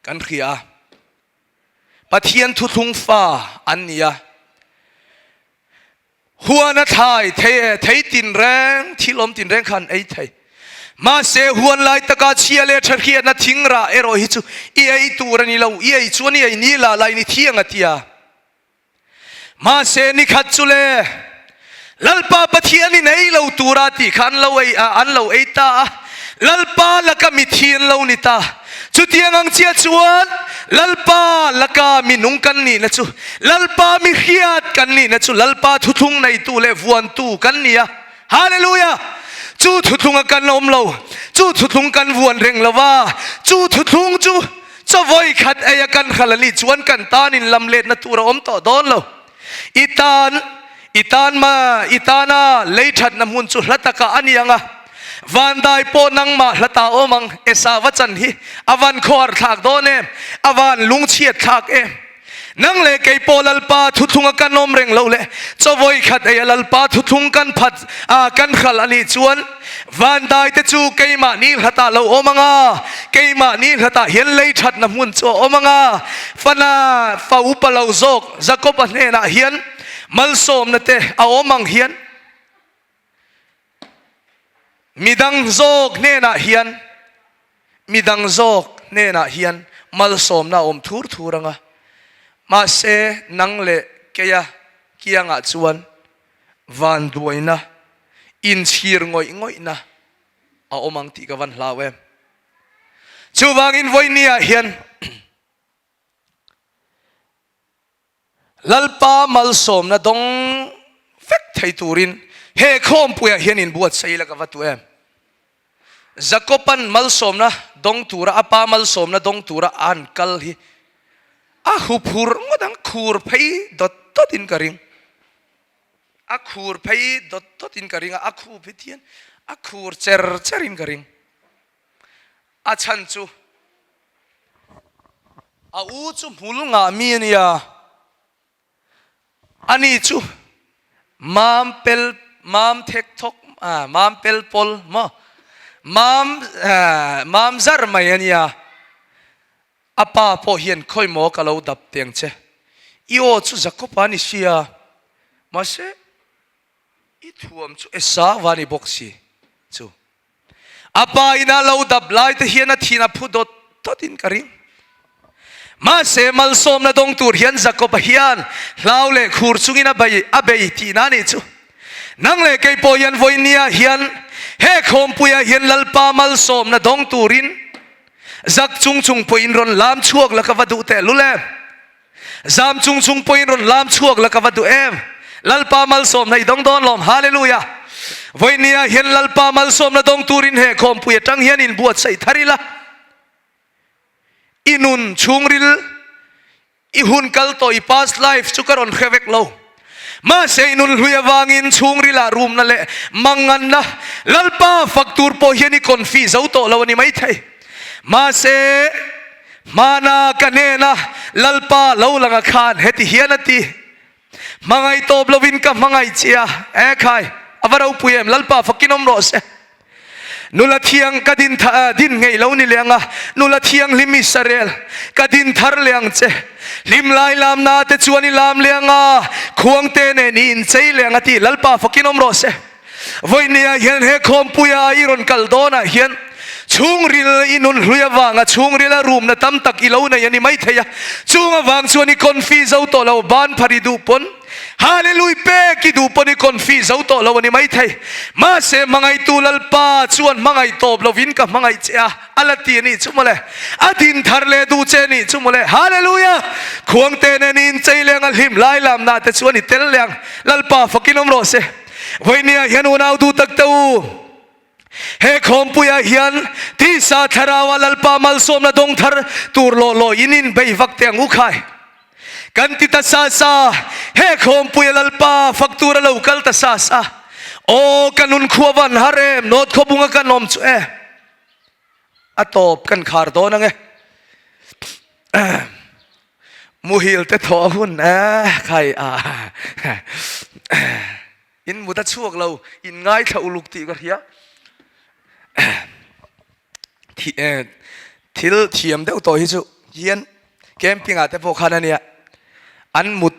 Speaker 2: kan hria a. Pathian thuthlung fa an ni a. Huan a thlai thei e, thei tinreng, thil awm tinreng kha an ei thei. Mahse huan lai taka chhia leh tha hriatna thing rah erawh hi chu i ei tur a ni lo, i ei chuan i ei ni lah lah in i thiang a tia. Mahse nikhat chu le Lalpa Pathianin ei lo tura tih kha an lo ei a, an lo ei ta a, Lalpa laka mi thi an lo ni ta. Chutiang ang chiah chuan Lalpa laka mi nung kan nihna chu, Lalpa mi hriat kan nihna chu Lalpa thuthlung neitu leh vuantu kan ni a. Hallelujah! Chu thuthlunga kan awm lo, chu thuthlung kan vuan reng lo va, chu thuthlung chu chaw vawi khat eia kan hral a nih chuan kan tan in lam letna tur a awm tawh dawn lo. I tan, i tan ma, i tana lei thatna hmun chu hla takah a ni ang a, vandai pawh nangmah hla ta awm ang, Esava chan hi a van khawhar thlak dawn em, a van lungchhiat thlak em. Nang leh kei pawh Lalpa thuthlunga kan awm reng loh leh chaw vawi khat eia Lalpa thuthlung kan phat a, kan hral a nih chuan vandai te chu keimahni hlatah lo awm ang a, keimahni hlatah hian lei thatna hmun chu a awm ang a, fana fa upa lo zawk Jakob-a hnenah hian malsawmna te a awm ang hian midang zawk hnenah hian midang zawk hnenah hian malsawmna a awm thur thur ang a, mahse nang leh keia kiangah chuan vanduaina, inchhir ngawih ngawihna a awm ang tih ka van hlau em. Chuvangin vawinia hian Lalpa malsawmna dawng vek thei turin he khawmpuiah hian inbuatsaih ila ka va tu em? Jakoban malsawmna dawng tura a pa malsawmna dawng tura a han kal hi a huphur ngawt ang, khur phei dawt dawtin ka ring. A khur phei dawt dawtin ka ring a, a khup hi thian a khur cher cherin ka ring. A chhan chu A u chu hmul ngah mi a nia, ani chu mam pel mam thek thawk mam pel pawl maw mam mam zar mai a nia. A pa pawh hian khawi maw ka lo dap teng che, i aw chu Jakob-a ni sia, mahse i thuam chu Esau-a ni bawk si chu. A pa in a lo dap lai te hian a thin a phu dawt dawt in ka ring. Mahse malsawmna dawng tur hian Jakob-a hian hlau leh khur chungin a bei a bei tihna a nih chu. Nang leh kei pawh hian vawinia hian he khawmpuiah hian Lalpa malsawmna dawng turin zak chung chung pawhin rawn lam chhuak la ka va duh tehlul em. Zam chung chung pawhin rawn lam chhuak la ka va duh em. Lalpa malsawmna i dawng dawn lawm. Hallelujah. Vawinia hian Lalpa malsawmna dawng turin he khawmpui atang hian inbuatsaih thar ila. I nun chhungril, i hun kal tawh, i past life chu ka rawn hre vek lo. Mahse i nun hlui avangin chhungrilah rumna leh manganna Lalpa fak tur pawh hian i confi zo tawh lo a ni maithei. Mahse hmana ka hnena Lalpa lo langa khan heti hian a ti, Hmangaih tawp lovin ka hmangaih che a, e khai, a va ropui em, Lalpa fakin awm rawh se. Nula thiang ka din tha din ngei lo ni leng a, nula thianghlim Israel ka din thar leh ang che. Hlim lai lam na te chuan i lam leng a, khuang te nen i inchei leng a ti, Lalpa fakin awm rawh se. Vawinia hian he khawmpuia i rawn kal dawnah hian chhungril i nun hlui avanga chhungrila rumna tam tak i lo nei a ni maithei a, chung avang chuan i confi zo tawh lo, ban phar i duh pawn, Hallelui pek i duh pawn i confi zo tawh lo a ni maithei. Mahse hmangaihtu Lalpa chuan hmangaih tawp lovin ka hmangaih che a, a la ti a nih chu mawle. A din thar leh duh che a nih chu mawle. Hallelujah! Khuangte nen i inchei leng a hlim lai lamna te chuan i tel leh ang. Lalpa fakin awm rawh se. Vawinia hian unau duh tak te u, he khawmpuiah hian tisa thlaraua Lalpa malsawmna dawng thar tur lawh lawh in inbei vak teh ang u khai. Kan ti ta sa sa, he khawmpuia Lalpa fak tur a lo kal ta sa sa. Aw ka nun khua van har em, nawt khawbunga kan awm chu e. A tawp kan khar dawn ang e. Muhil te thaw a hun e khai a in mut a chhuak lo in ngaithla uluk tih ka hria thil thiam deuh tawh hi chu hian camping ah te pawh khan ania an mut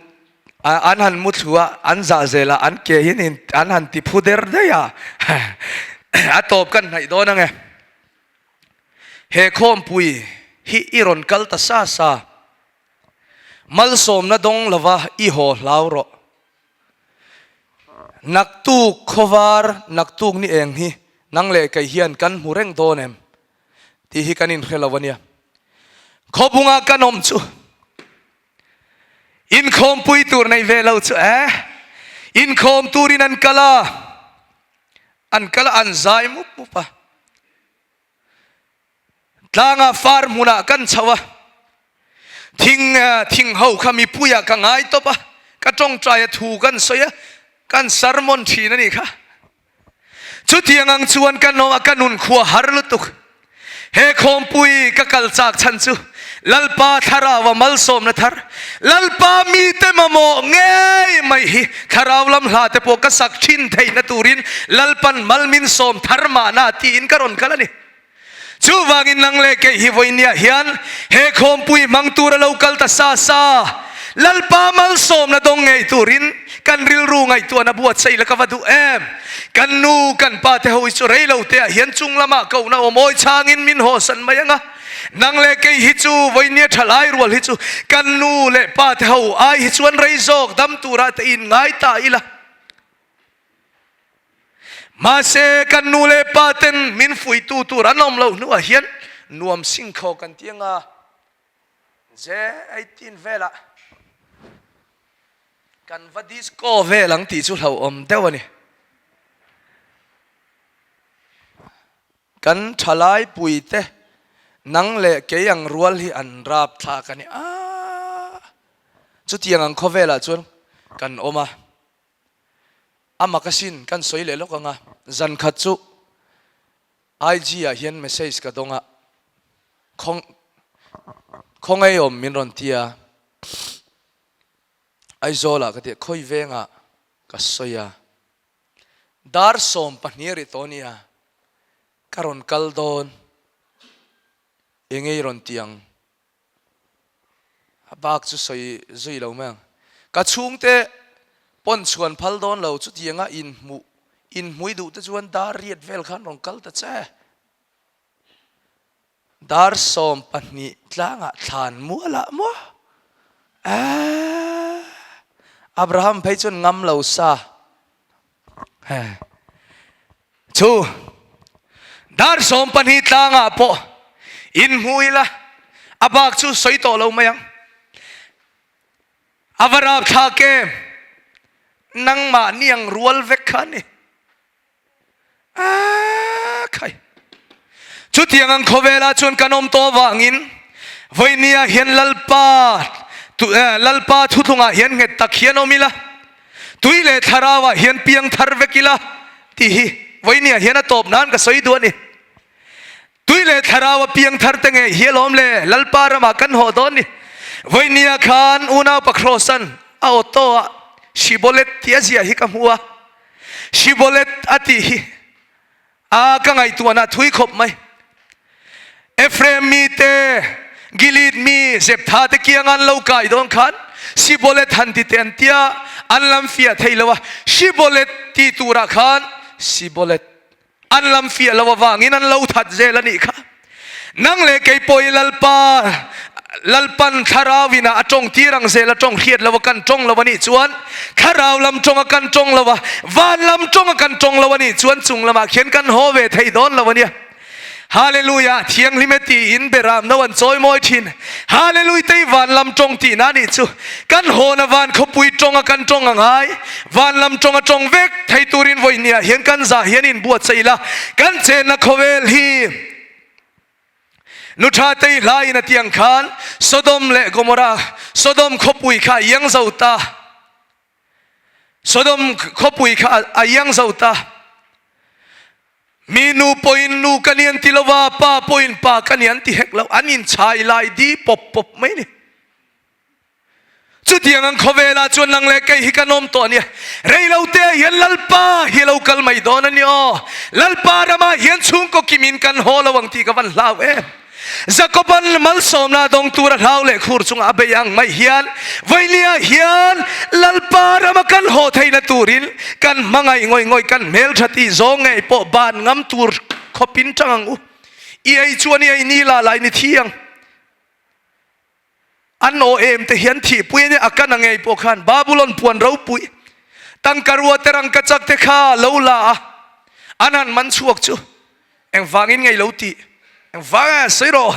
Speaker 2: an han mu thlu a an zah zel a an ke hi an han ti phu der daih a a tawp kan hnaih dawn ange. He khawmpui hi i rawn kal ta sa sa. Malsawmna dawng lova i haw hlau rawh. Naktuk khawvar, naktuk ni eng hi nang leh kei hian kan hmu reng dawn em tih hi kan inhre lo a nia. Khawbunga kan awm chu inkhawmpui tur nei ve lo chu e, inkhawm turin an kal a, an kal a an zai mup mup a. Tlanga far hmunah kan chho a, thing thing ho kha mipuiah ka ngai tawp a, ka tawngtai a thu kan sawi a, kan sermon thin a nih kha. Chutiang ang chuan ka nawm a, ka nun khua har lutuk. He khawmpui ka kal chak chhan chu Lalpa thlarau a malsawmna thar, Lalpa mite mamawh ngei mai hi thlarau lam hla te pawh ka sak thin theihna turin Lalpan mal min sawm thar mahna tiin ka rawn kal a ni. Chuvangin nang leh kei hi vawinia hian he khawmpui hmang tura lo kal ta sa sa, Lalpa malsawmna dawng ngei turin kan rilru ngaihtuahna buatsaih la ka va duh em? Kan nu, kan pa te ho hi chu rei lo te ah hian chung lamah kohna awm awi changin min hawsan mai ang a. Nang leh kei hi chu vawinia tha lai rual hi chu kan nu leh pa te ho ai hi chuan rei zawk dam turah te in ngai ta ila. Mahse kan nu leh pa ten min fuihtu tur an awm loh hnuah hian nuam singkhaw kan ti anga J18 velah kan va disco vel ang tih chu hlauhawm deuh a ni. Kan thalai puite nang leh kei ang rual hi an rap thlak a ni a, chutiang ang khawvelah chuan kan awm a. A mak asin kan sawi leh lawk ang a, zan khat chu IG ah hian message ka dawng a, khaw khawngaih awm min rawn ti a, Aizawl ah ka ti a, khawi vengah ka sawi a, dar 12 ri tawh nia, ka rawn kal dawn, enge i rawn ti ang? A bak chu sawi zui lo mai ang. Ka chhungte pawn chhuan phal dawn lo chutianga inhmuh inhmui duh te chuan dar riat vel khan rawn kal ta che. Dar 12 tlangah thlan mualah maw? Eeh Abraham phei chuan ngam lo sa. Chu dar 12 tlangah pawh inhmu ila a bak chu sawi tawh lo mai ang. A va rapthlak em? Nangmah niang rual vek kha a ni. Aaa khai. Chutiang ang khawvelah chuan kan awm tawh avangin vawinia hian Lalpa Lalpa thuthlungah hian nghet tak hian awm ila, tui leh thlarauah hian piang thar vek ila tih hi vawinia hian a tawp nan ka sawi duh a ni. Tui leh thlarau a piang thar te ngei hi alawm le Lalpa ramah kan haw dawn ni. Vawinia khan unaupa Kross-an a auto ah Shibolet tih a ziah hi ka hmu a, Shibolet a tih hi A ka ngaihtuahna thui khawp mai. Ephraim mite, Gilead mi Zeptha te kianga an lo kai dawn khan Shibolet han ti te an tia, an lam fiah thei lo a. Shibolet ti turah khan. Sibolet. An lam fiah lo avangin an lo that zel a nih kha. Nang leh kei pawh i Lalpa, Lalpan thlarau inah a tawng tir ang zel a tawng hriat lo a kan tawng lo a nih chuan, thlarau lam tawng a kan tawng lo a, van lam tawng a kan tawng lo a nih chuan chung lamah khian kan haw ve thei dawn lo a nia. Hallelujah, thianghlim e tiin beram no an chawi mawi thin. Hallelujah tei van lam tawng tihna nih chu. Kan hawna van khawpui tawng a kan tawng a ngai. Van lam tawng a tawng vek thei turin vawinia hian kan zah hian inbuatsaih ila kan chenna khawvel hi nu tha tei hlaiin a tiang khan Sodom leh Gomorrah, Sodom khawpui kha a iang zo ta. Sodom khawpui kha a iang zo ta. Mi nu pawhin nu ka ni an ti lo va, pa pawhin pa ka ni an ti hek lo. An inchhai lai di pawp pawp mai ni. Chutiang ang khawvelah chuan nang leh kei hi kan awm tawh a nia. Rei lo te ah hian Lalpa hi a lo kal mai dawn a ni aw. Lalpa ramah hian chhungkaw kimin kan haw lo ang tih ka van hlau em. Jakoban malsawmna dawng tur a hlau leh khur chunga a bei ang mai hian vawinia hian Lalpa rama kan haw theihna turin kan hmangaih ngawih ngawih kan hmeltha tih zawng ngei pawh ban ngam tur khawpin tang ang u. I ei chuan i ei ni la lai ni thi ang. An aw em te hian thihpui a nia, a kan a ngei pawh khan Babulon puan ropui tangkarua te rangkachak te kha lo la a, an han man chhuak chu engvangin ngei lo tih engvang e sawi rawh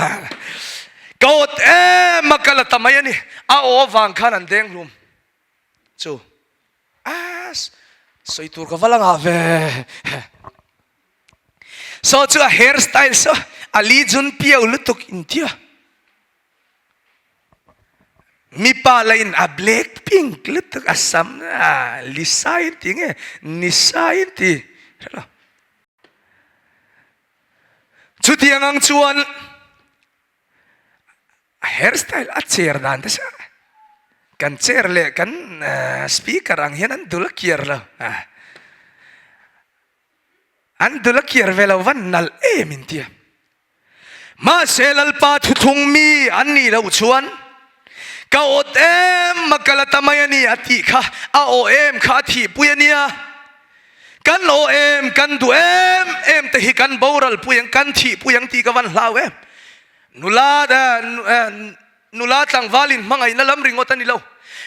Speaker 2: ka awt em a ka la ta mai a ni, a aw avang khan an deng hlum chu a sawi tur ka va la ngah ve. Saw chu a hair style saw a li jun piau lutuk intia. Mipa la in a black pink lutuk a sam a Lisa in ti nge Nisa in ti hrelo. Chutiang ang chuan a hair style a cher dan te sa kan chair leh kan speaker ang hian an dul a kiar lo. An dul a kiar ve lo van nalh em in tia. Mahse Lalpa thuthlung mi an nih loh chuan ka awt em a ka la ta mai a ni a tih kha a aw em kha a thihpui a nia. Kan aw em kan duh em em te hi kan boral pui ang kan thihpui ang tih ka van hlau em. Nula nula tlangval in hmangaihna lam ringawt a ni lo.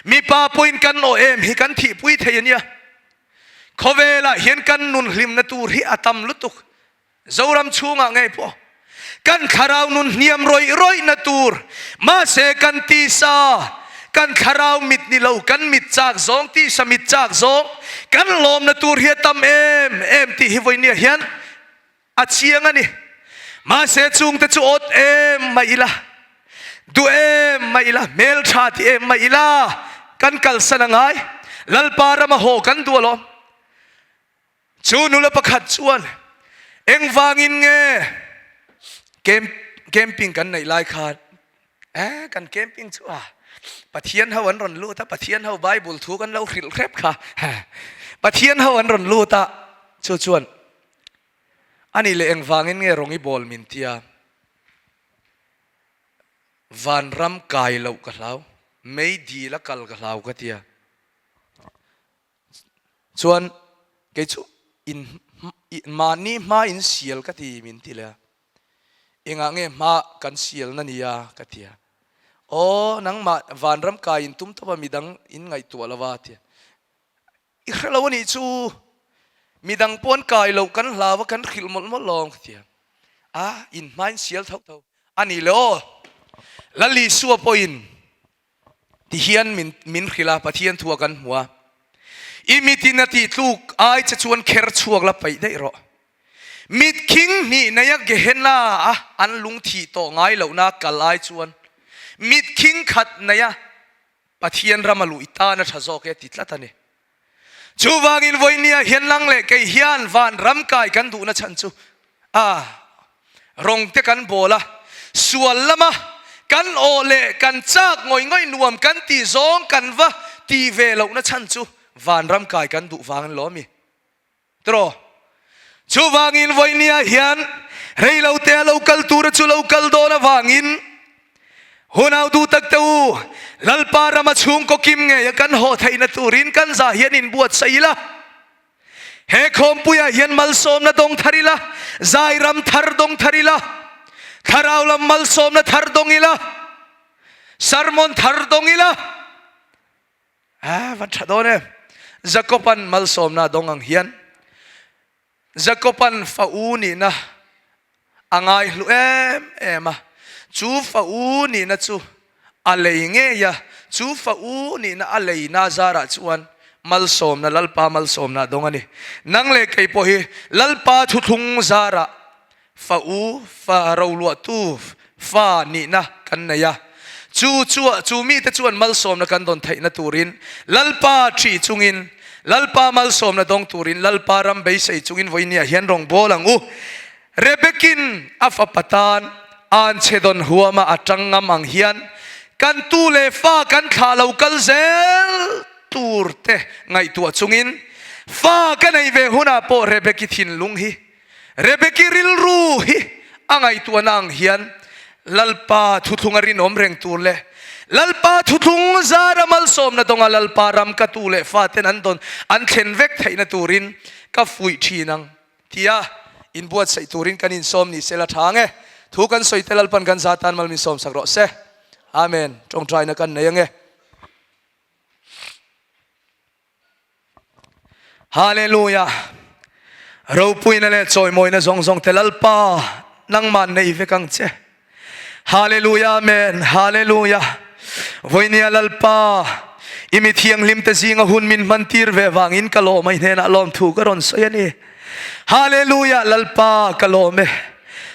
Speaker 2: Mipa pawhin kan aw em hi kan thihpui thei a nia. Khawvelah hian kan nun hlimna tur hi a tam lutuk. Zoram chhungah ngei pawh kan thlarau nun hniam rawih rawihna tur, mahse kan tisa, kan thlarau mit ni lo, kan mit chak zawng, tisa mit chak zawng, kan lawmna tur hi a tam em em tih hi vawinia hian a chiang a ni. Mahse chungte chu awt em mai ila, duh em mai ila, hmeltha ti em mai ila, kan kalsan a ngai. Lalpa rama haw kan duh alawm. Chu nula pakhat chuan, Engvangin nge camp camping kan neih lai khan eh kan camping chu a Pathian ho an rawn lut a, Pathian ho Bible thu kan lo hrilh hrep kha Pathian ho an rawn lut a, chu chuan ani leh engvangin nge rawng i bawl min tia vanram kai loh ka hlau, mei dil a kal ka hlau ka tia. Chuan kei chu in mahni hma in sial ka ti min ti leh a, engah nge hma kan sialna nia ka ti a, aw nangmah vanram kai in tum tawp a midang in ngaihtuah lo va a ti a, i hre lo a nih chu midang pawh an kai loh kan hlau a kan hrilh mawlh mawlh lawm ka ti a, a in hma in sial tho tho a nih le aw Lal Isua pawhin Ti hian min min hrilh a, Pathian thu a kan hmu a. I mitin a tih tluk ai che chuan kher chhuak la paih daih rawh. Mit khing hnih neia Gehenna a an lung thih tawh ngai lohna kal ai chuan mit khing khat neia Pathian rama luh i tan a tha zawk e ti tlat a ni. Chuvangin vawinia hian lang leh kei hian van ram kai kan duhna chhan chu a rawng te kan bawl a, sual lama kan aw leh kan chak ngawih ngawih nuam kan tih zawng kan va ti ve lohna chhan chu van ram kai kan duh vang an lo a mi. Tiraw? Chuvangin vawinia hian reilote a lo kal tura chu lo kal dawn avangin hunau duh tak te u, Lalpa rama chhungkaw kim ngei a kan haw theihna turin kan zah hian inbuatsaih ila. He khawmpuiah hian malsawmna dawng thar ila, zairam thar dawng thar ila, thlarau lam malsawmna thar dawng ila, sermon thar dawng ila. Ah, van tha dawn em. Jakoban malsawmna dawng ang hian Jakoban fa u nihna a ngaihlu em em a, chu fa u nihna chu a lei ngei a, chu fa u nihna a leina zarah chuan malsawmna, Lalpa malsawmna a dawng a ni. Nang leh kei pawh hi Lalpa thuthlung zarah fa u, fa roluahtu, fa nihna kan nei a, chu chua chu mite chuan malsawmna kan dawn theihna turin Lalpa ṭhi chungin, Lalpa malsawmna dawng turin Lalpa ram beisei chungin vawinia hian rawngbâwl ang u. Rebekin a fapa tan anchhe dawn huama a ṭang ngam ang hian kan tu leh fa kan thlah lo kal zel tur te ngaihtuah chungin fa ka neih ve hunah pawh Rebeki thinlung hi Rebeki rilru hi a ngaihtuahna ang hian Lalpa thuthlung a rinawm reng tur leh Lalpa thuthlung zara malsawmna dawnga Lalpa ram ka tu leh faten an dawn an thlen vek theihna turin ka fuih thin ang tia inbuatsaih turin kan insawm ni sela tha ang e. Thu kan sawi te Lalpan kan za tan mal min sawmsak rawh se. Amen. Tawngtaina kan nei ang e. Hallelujah! Ropuina leh chawimawina zawng zawng te Lalpa nangmah nei vek ang che. Hallelujah Amen Hallelujah Vawinia Lalpa i mi thianghlim te zinga hun min hman tir ve vangin ka lawm a i hnenah lawmthu ka rawn sawi a ni. Hallelujah Lalpa ka lawm e.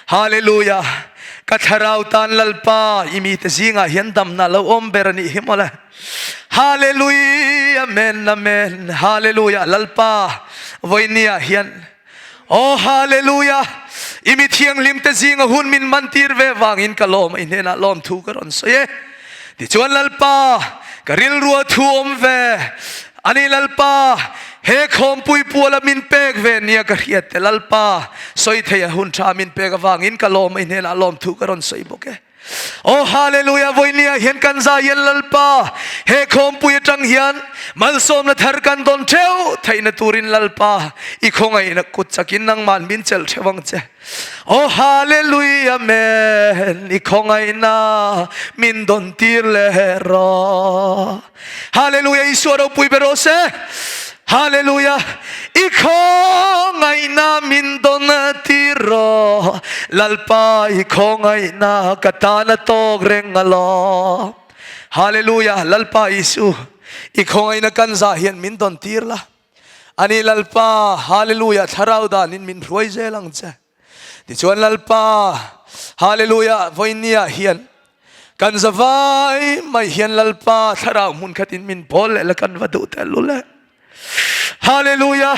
Speaker 2: Hallelujah Ka thlarau tan Lalpa i mite zingah hian damna lo awm ber a nih hi mawle. Hallelujah Amen Amen Hallelujah Lalpa vawinia hian Oh Hallelujah i mi thianghlim te zinga hun min man tir ve vangin ka lawm a i hnenah lawmthu ka rawn sawi e. Tichuan Lalpa ka rilrua thu awm ve Ani Lalpa, he khawmpui puala min pek ve nia ka hriat te Lalpa, sawi thei a hun tha min pek avangin ka lawm a i hnenah lawmthu ka rawn sawi bawk e. Aw Hallelujah, vawinia hian kan zai hian Lalpa, he khawmpui atang hian malsawmna thar kan dawn theuh theihna turin Lalpa, i khawngaihna kut chakin nangman min chelh theuh ang che. Aw Hallelujah, Amen, i khawngaihna min dawn tir leh rawh. Hallelujah Isua ropui ber rawh se. Hallelujah I khawngaihna min dawn tir rawh Lalpa i khawngaihna ka tan a tawk reng alawm. Hallelujah Lalpa Isu i khawngaihna kan zah hian min dawn tir la. Ani Lalpa Hallelujah thlarau danin min hruai zel ang che. Tichuan Lalpa, Hallelujah, vawinia hian kan zavai mai hian Lalpa thlarau hmun khatin min pawl leh la kan va duh teh lul e. Hallelujah.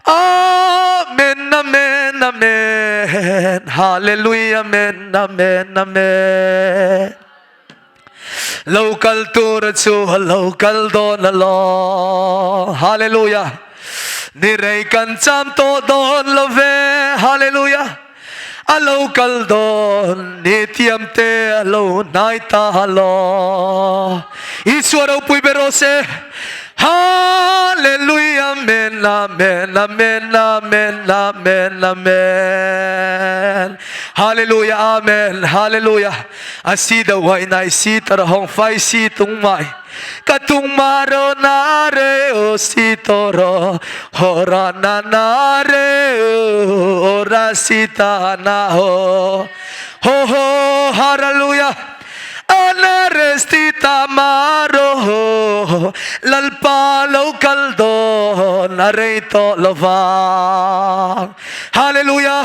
Speaker 2: Amen, amen, amen. Hallelujah, amen, amen, amen. Lo kal tur chu a lo kal dawn alawm. Hallelujah. Ni rei kan cham tawh dawn lo ve. Hallelujah. A lo kal dawn ni thiam te a lo hnai ta alawm. Isua ropui ber rawh se. Hallelujah. Amen. Amen. Amen. Amen. Amen. Amen. Hallelujah. Amen. Hallelujah. A si do vai nai si tar hong fai si tung mai ka tung ma ro na re o si to ro ho ra na na re o ra si ta na ho ho ho hallelujah ana resti ta ma ro ho lalpa lo kal do na rei to lovang Hallelujah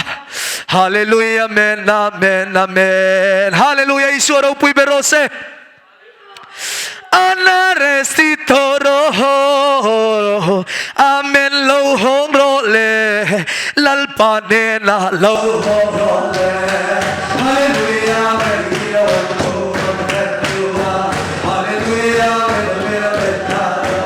Speaker 2: Hallelujah Amen Amen Amen Hallelujah Isua ropui ber rawh se Anaresti toro Amen lo hawng rawh le Lalpa hnenah lo hawng rawh le Hallelujah Amen Hallelujah Amen Amen Amen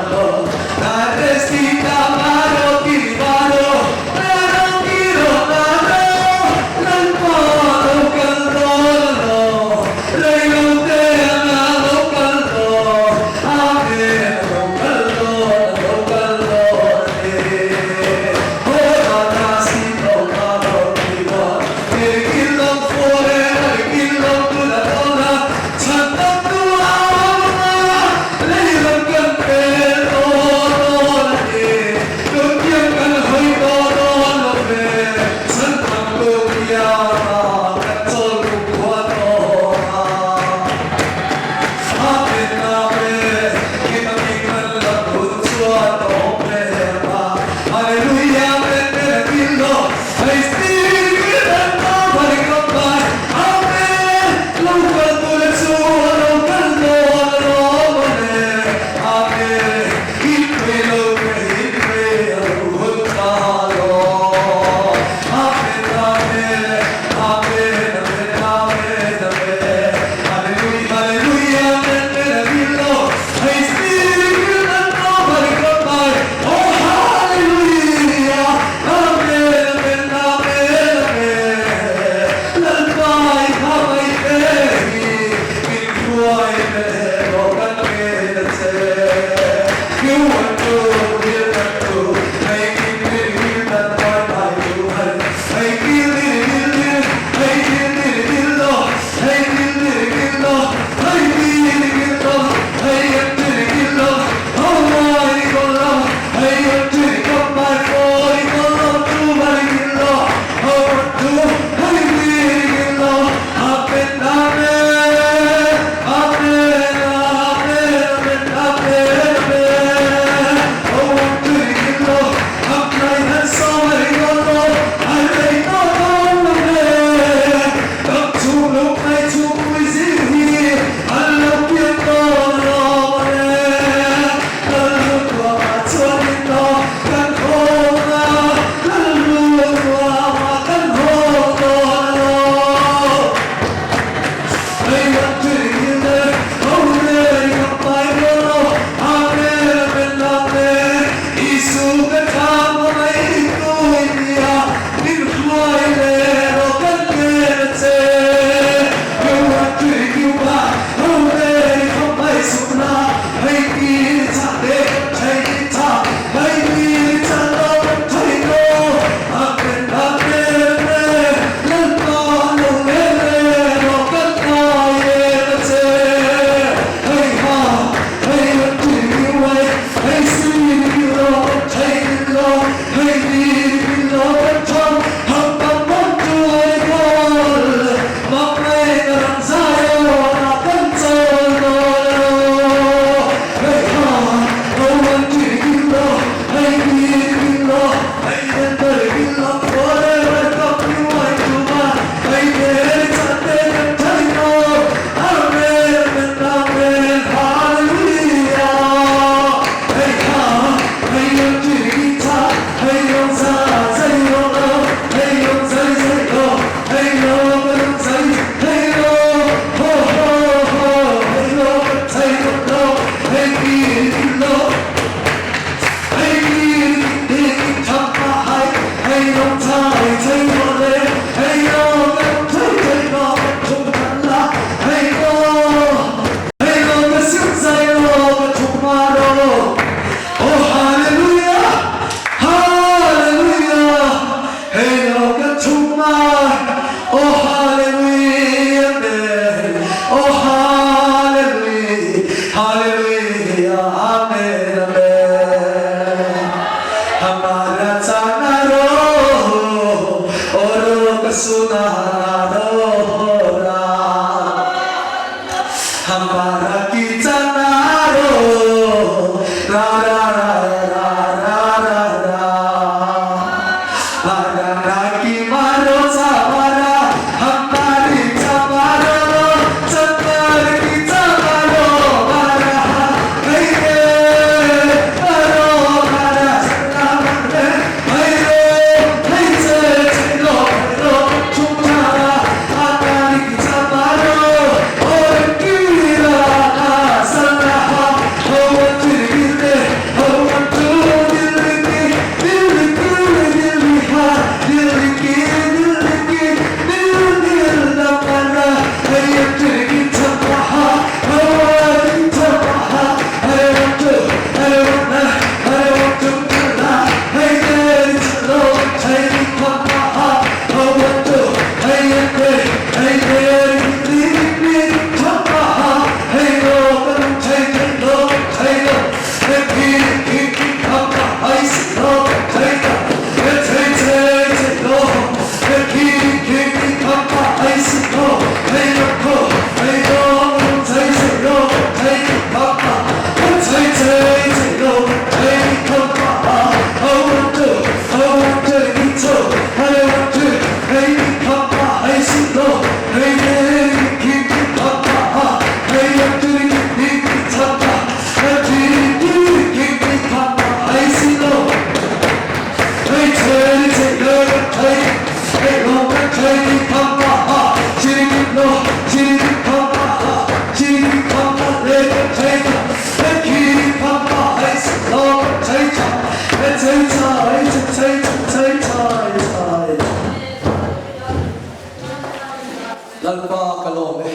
Speaker 2: Lalpa ka lawm e,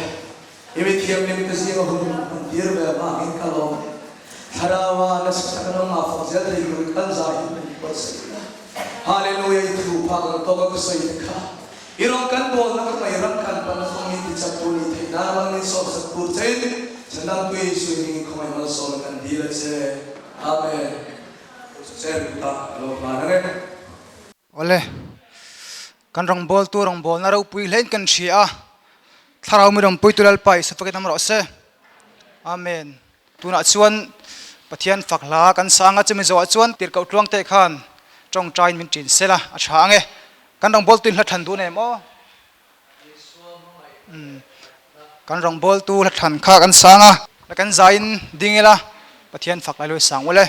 Speaker 2: i mithiamhlim te zinga hun hman tir ve avangin ka lawm e. Thlaraua nasa taka nangmah fak zel thei turin kan zai hi min buatsaih la. Hallelujah i thu phak ang tawka ka sawi te kha i rawn kan bawlna ka mai ram kan pan fang in ti chak tur nih theih nan ram min sawm sak tur chein Chhandamtu Jesuh hmingin khawngaih malsawmna kan dil a che. Amen. Chen ta ka lo hlan ang e.
Speaker 1: Awle, kan rawngbawltu rawngbawlna ropui hlein kan hria a, Thlarau mi rawnpuitu Lalpa Isua fakin awm rawh se. Amen. Tunah chuan Pathian fak hla kan sang a, chumi zawhah chuan tirhkoh tluang te khan tawngtaiin min ṭin sela a ṭha ang e. Kan rawngbawltuin hla thlan duh nem aw. Kan rawngbawltu hla thlan kha kan sang a. Kan zaiin ding ila Pathian fak lai lui sang ule.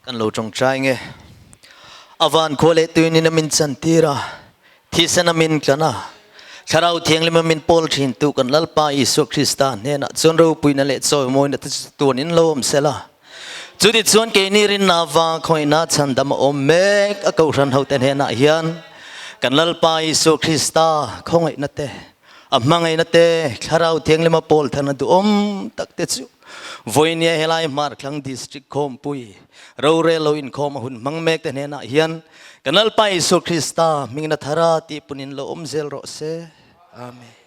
Speaker 4: Kan lo tawngtai nge. A van khua leh tuinin a min chantir a, thisen a min tlan a, Thlarau Thianghlim a min pawl thin tu kan Lalpa Isua Krista hnenah chuan ropuina leh chawimawina te chu tuan in lo awm sela. Chuti chuan keini rinna vang khawngaihna chhandam a awm mek a Kohhran hote hnenah hian kan Lalpa Isua Krista khawngaihna te, a hmangaihna te, Thlarau Thianghlim a pawl than a duhawm tak te chu Vawinia helai Hmarthlang District Khawmpui rorel lo inkhawm a hun hmang mek te hnenah hian kan Lalpa Isua Krista hmingna thara tih punin lo awm zel rawh se. Amen.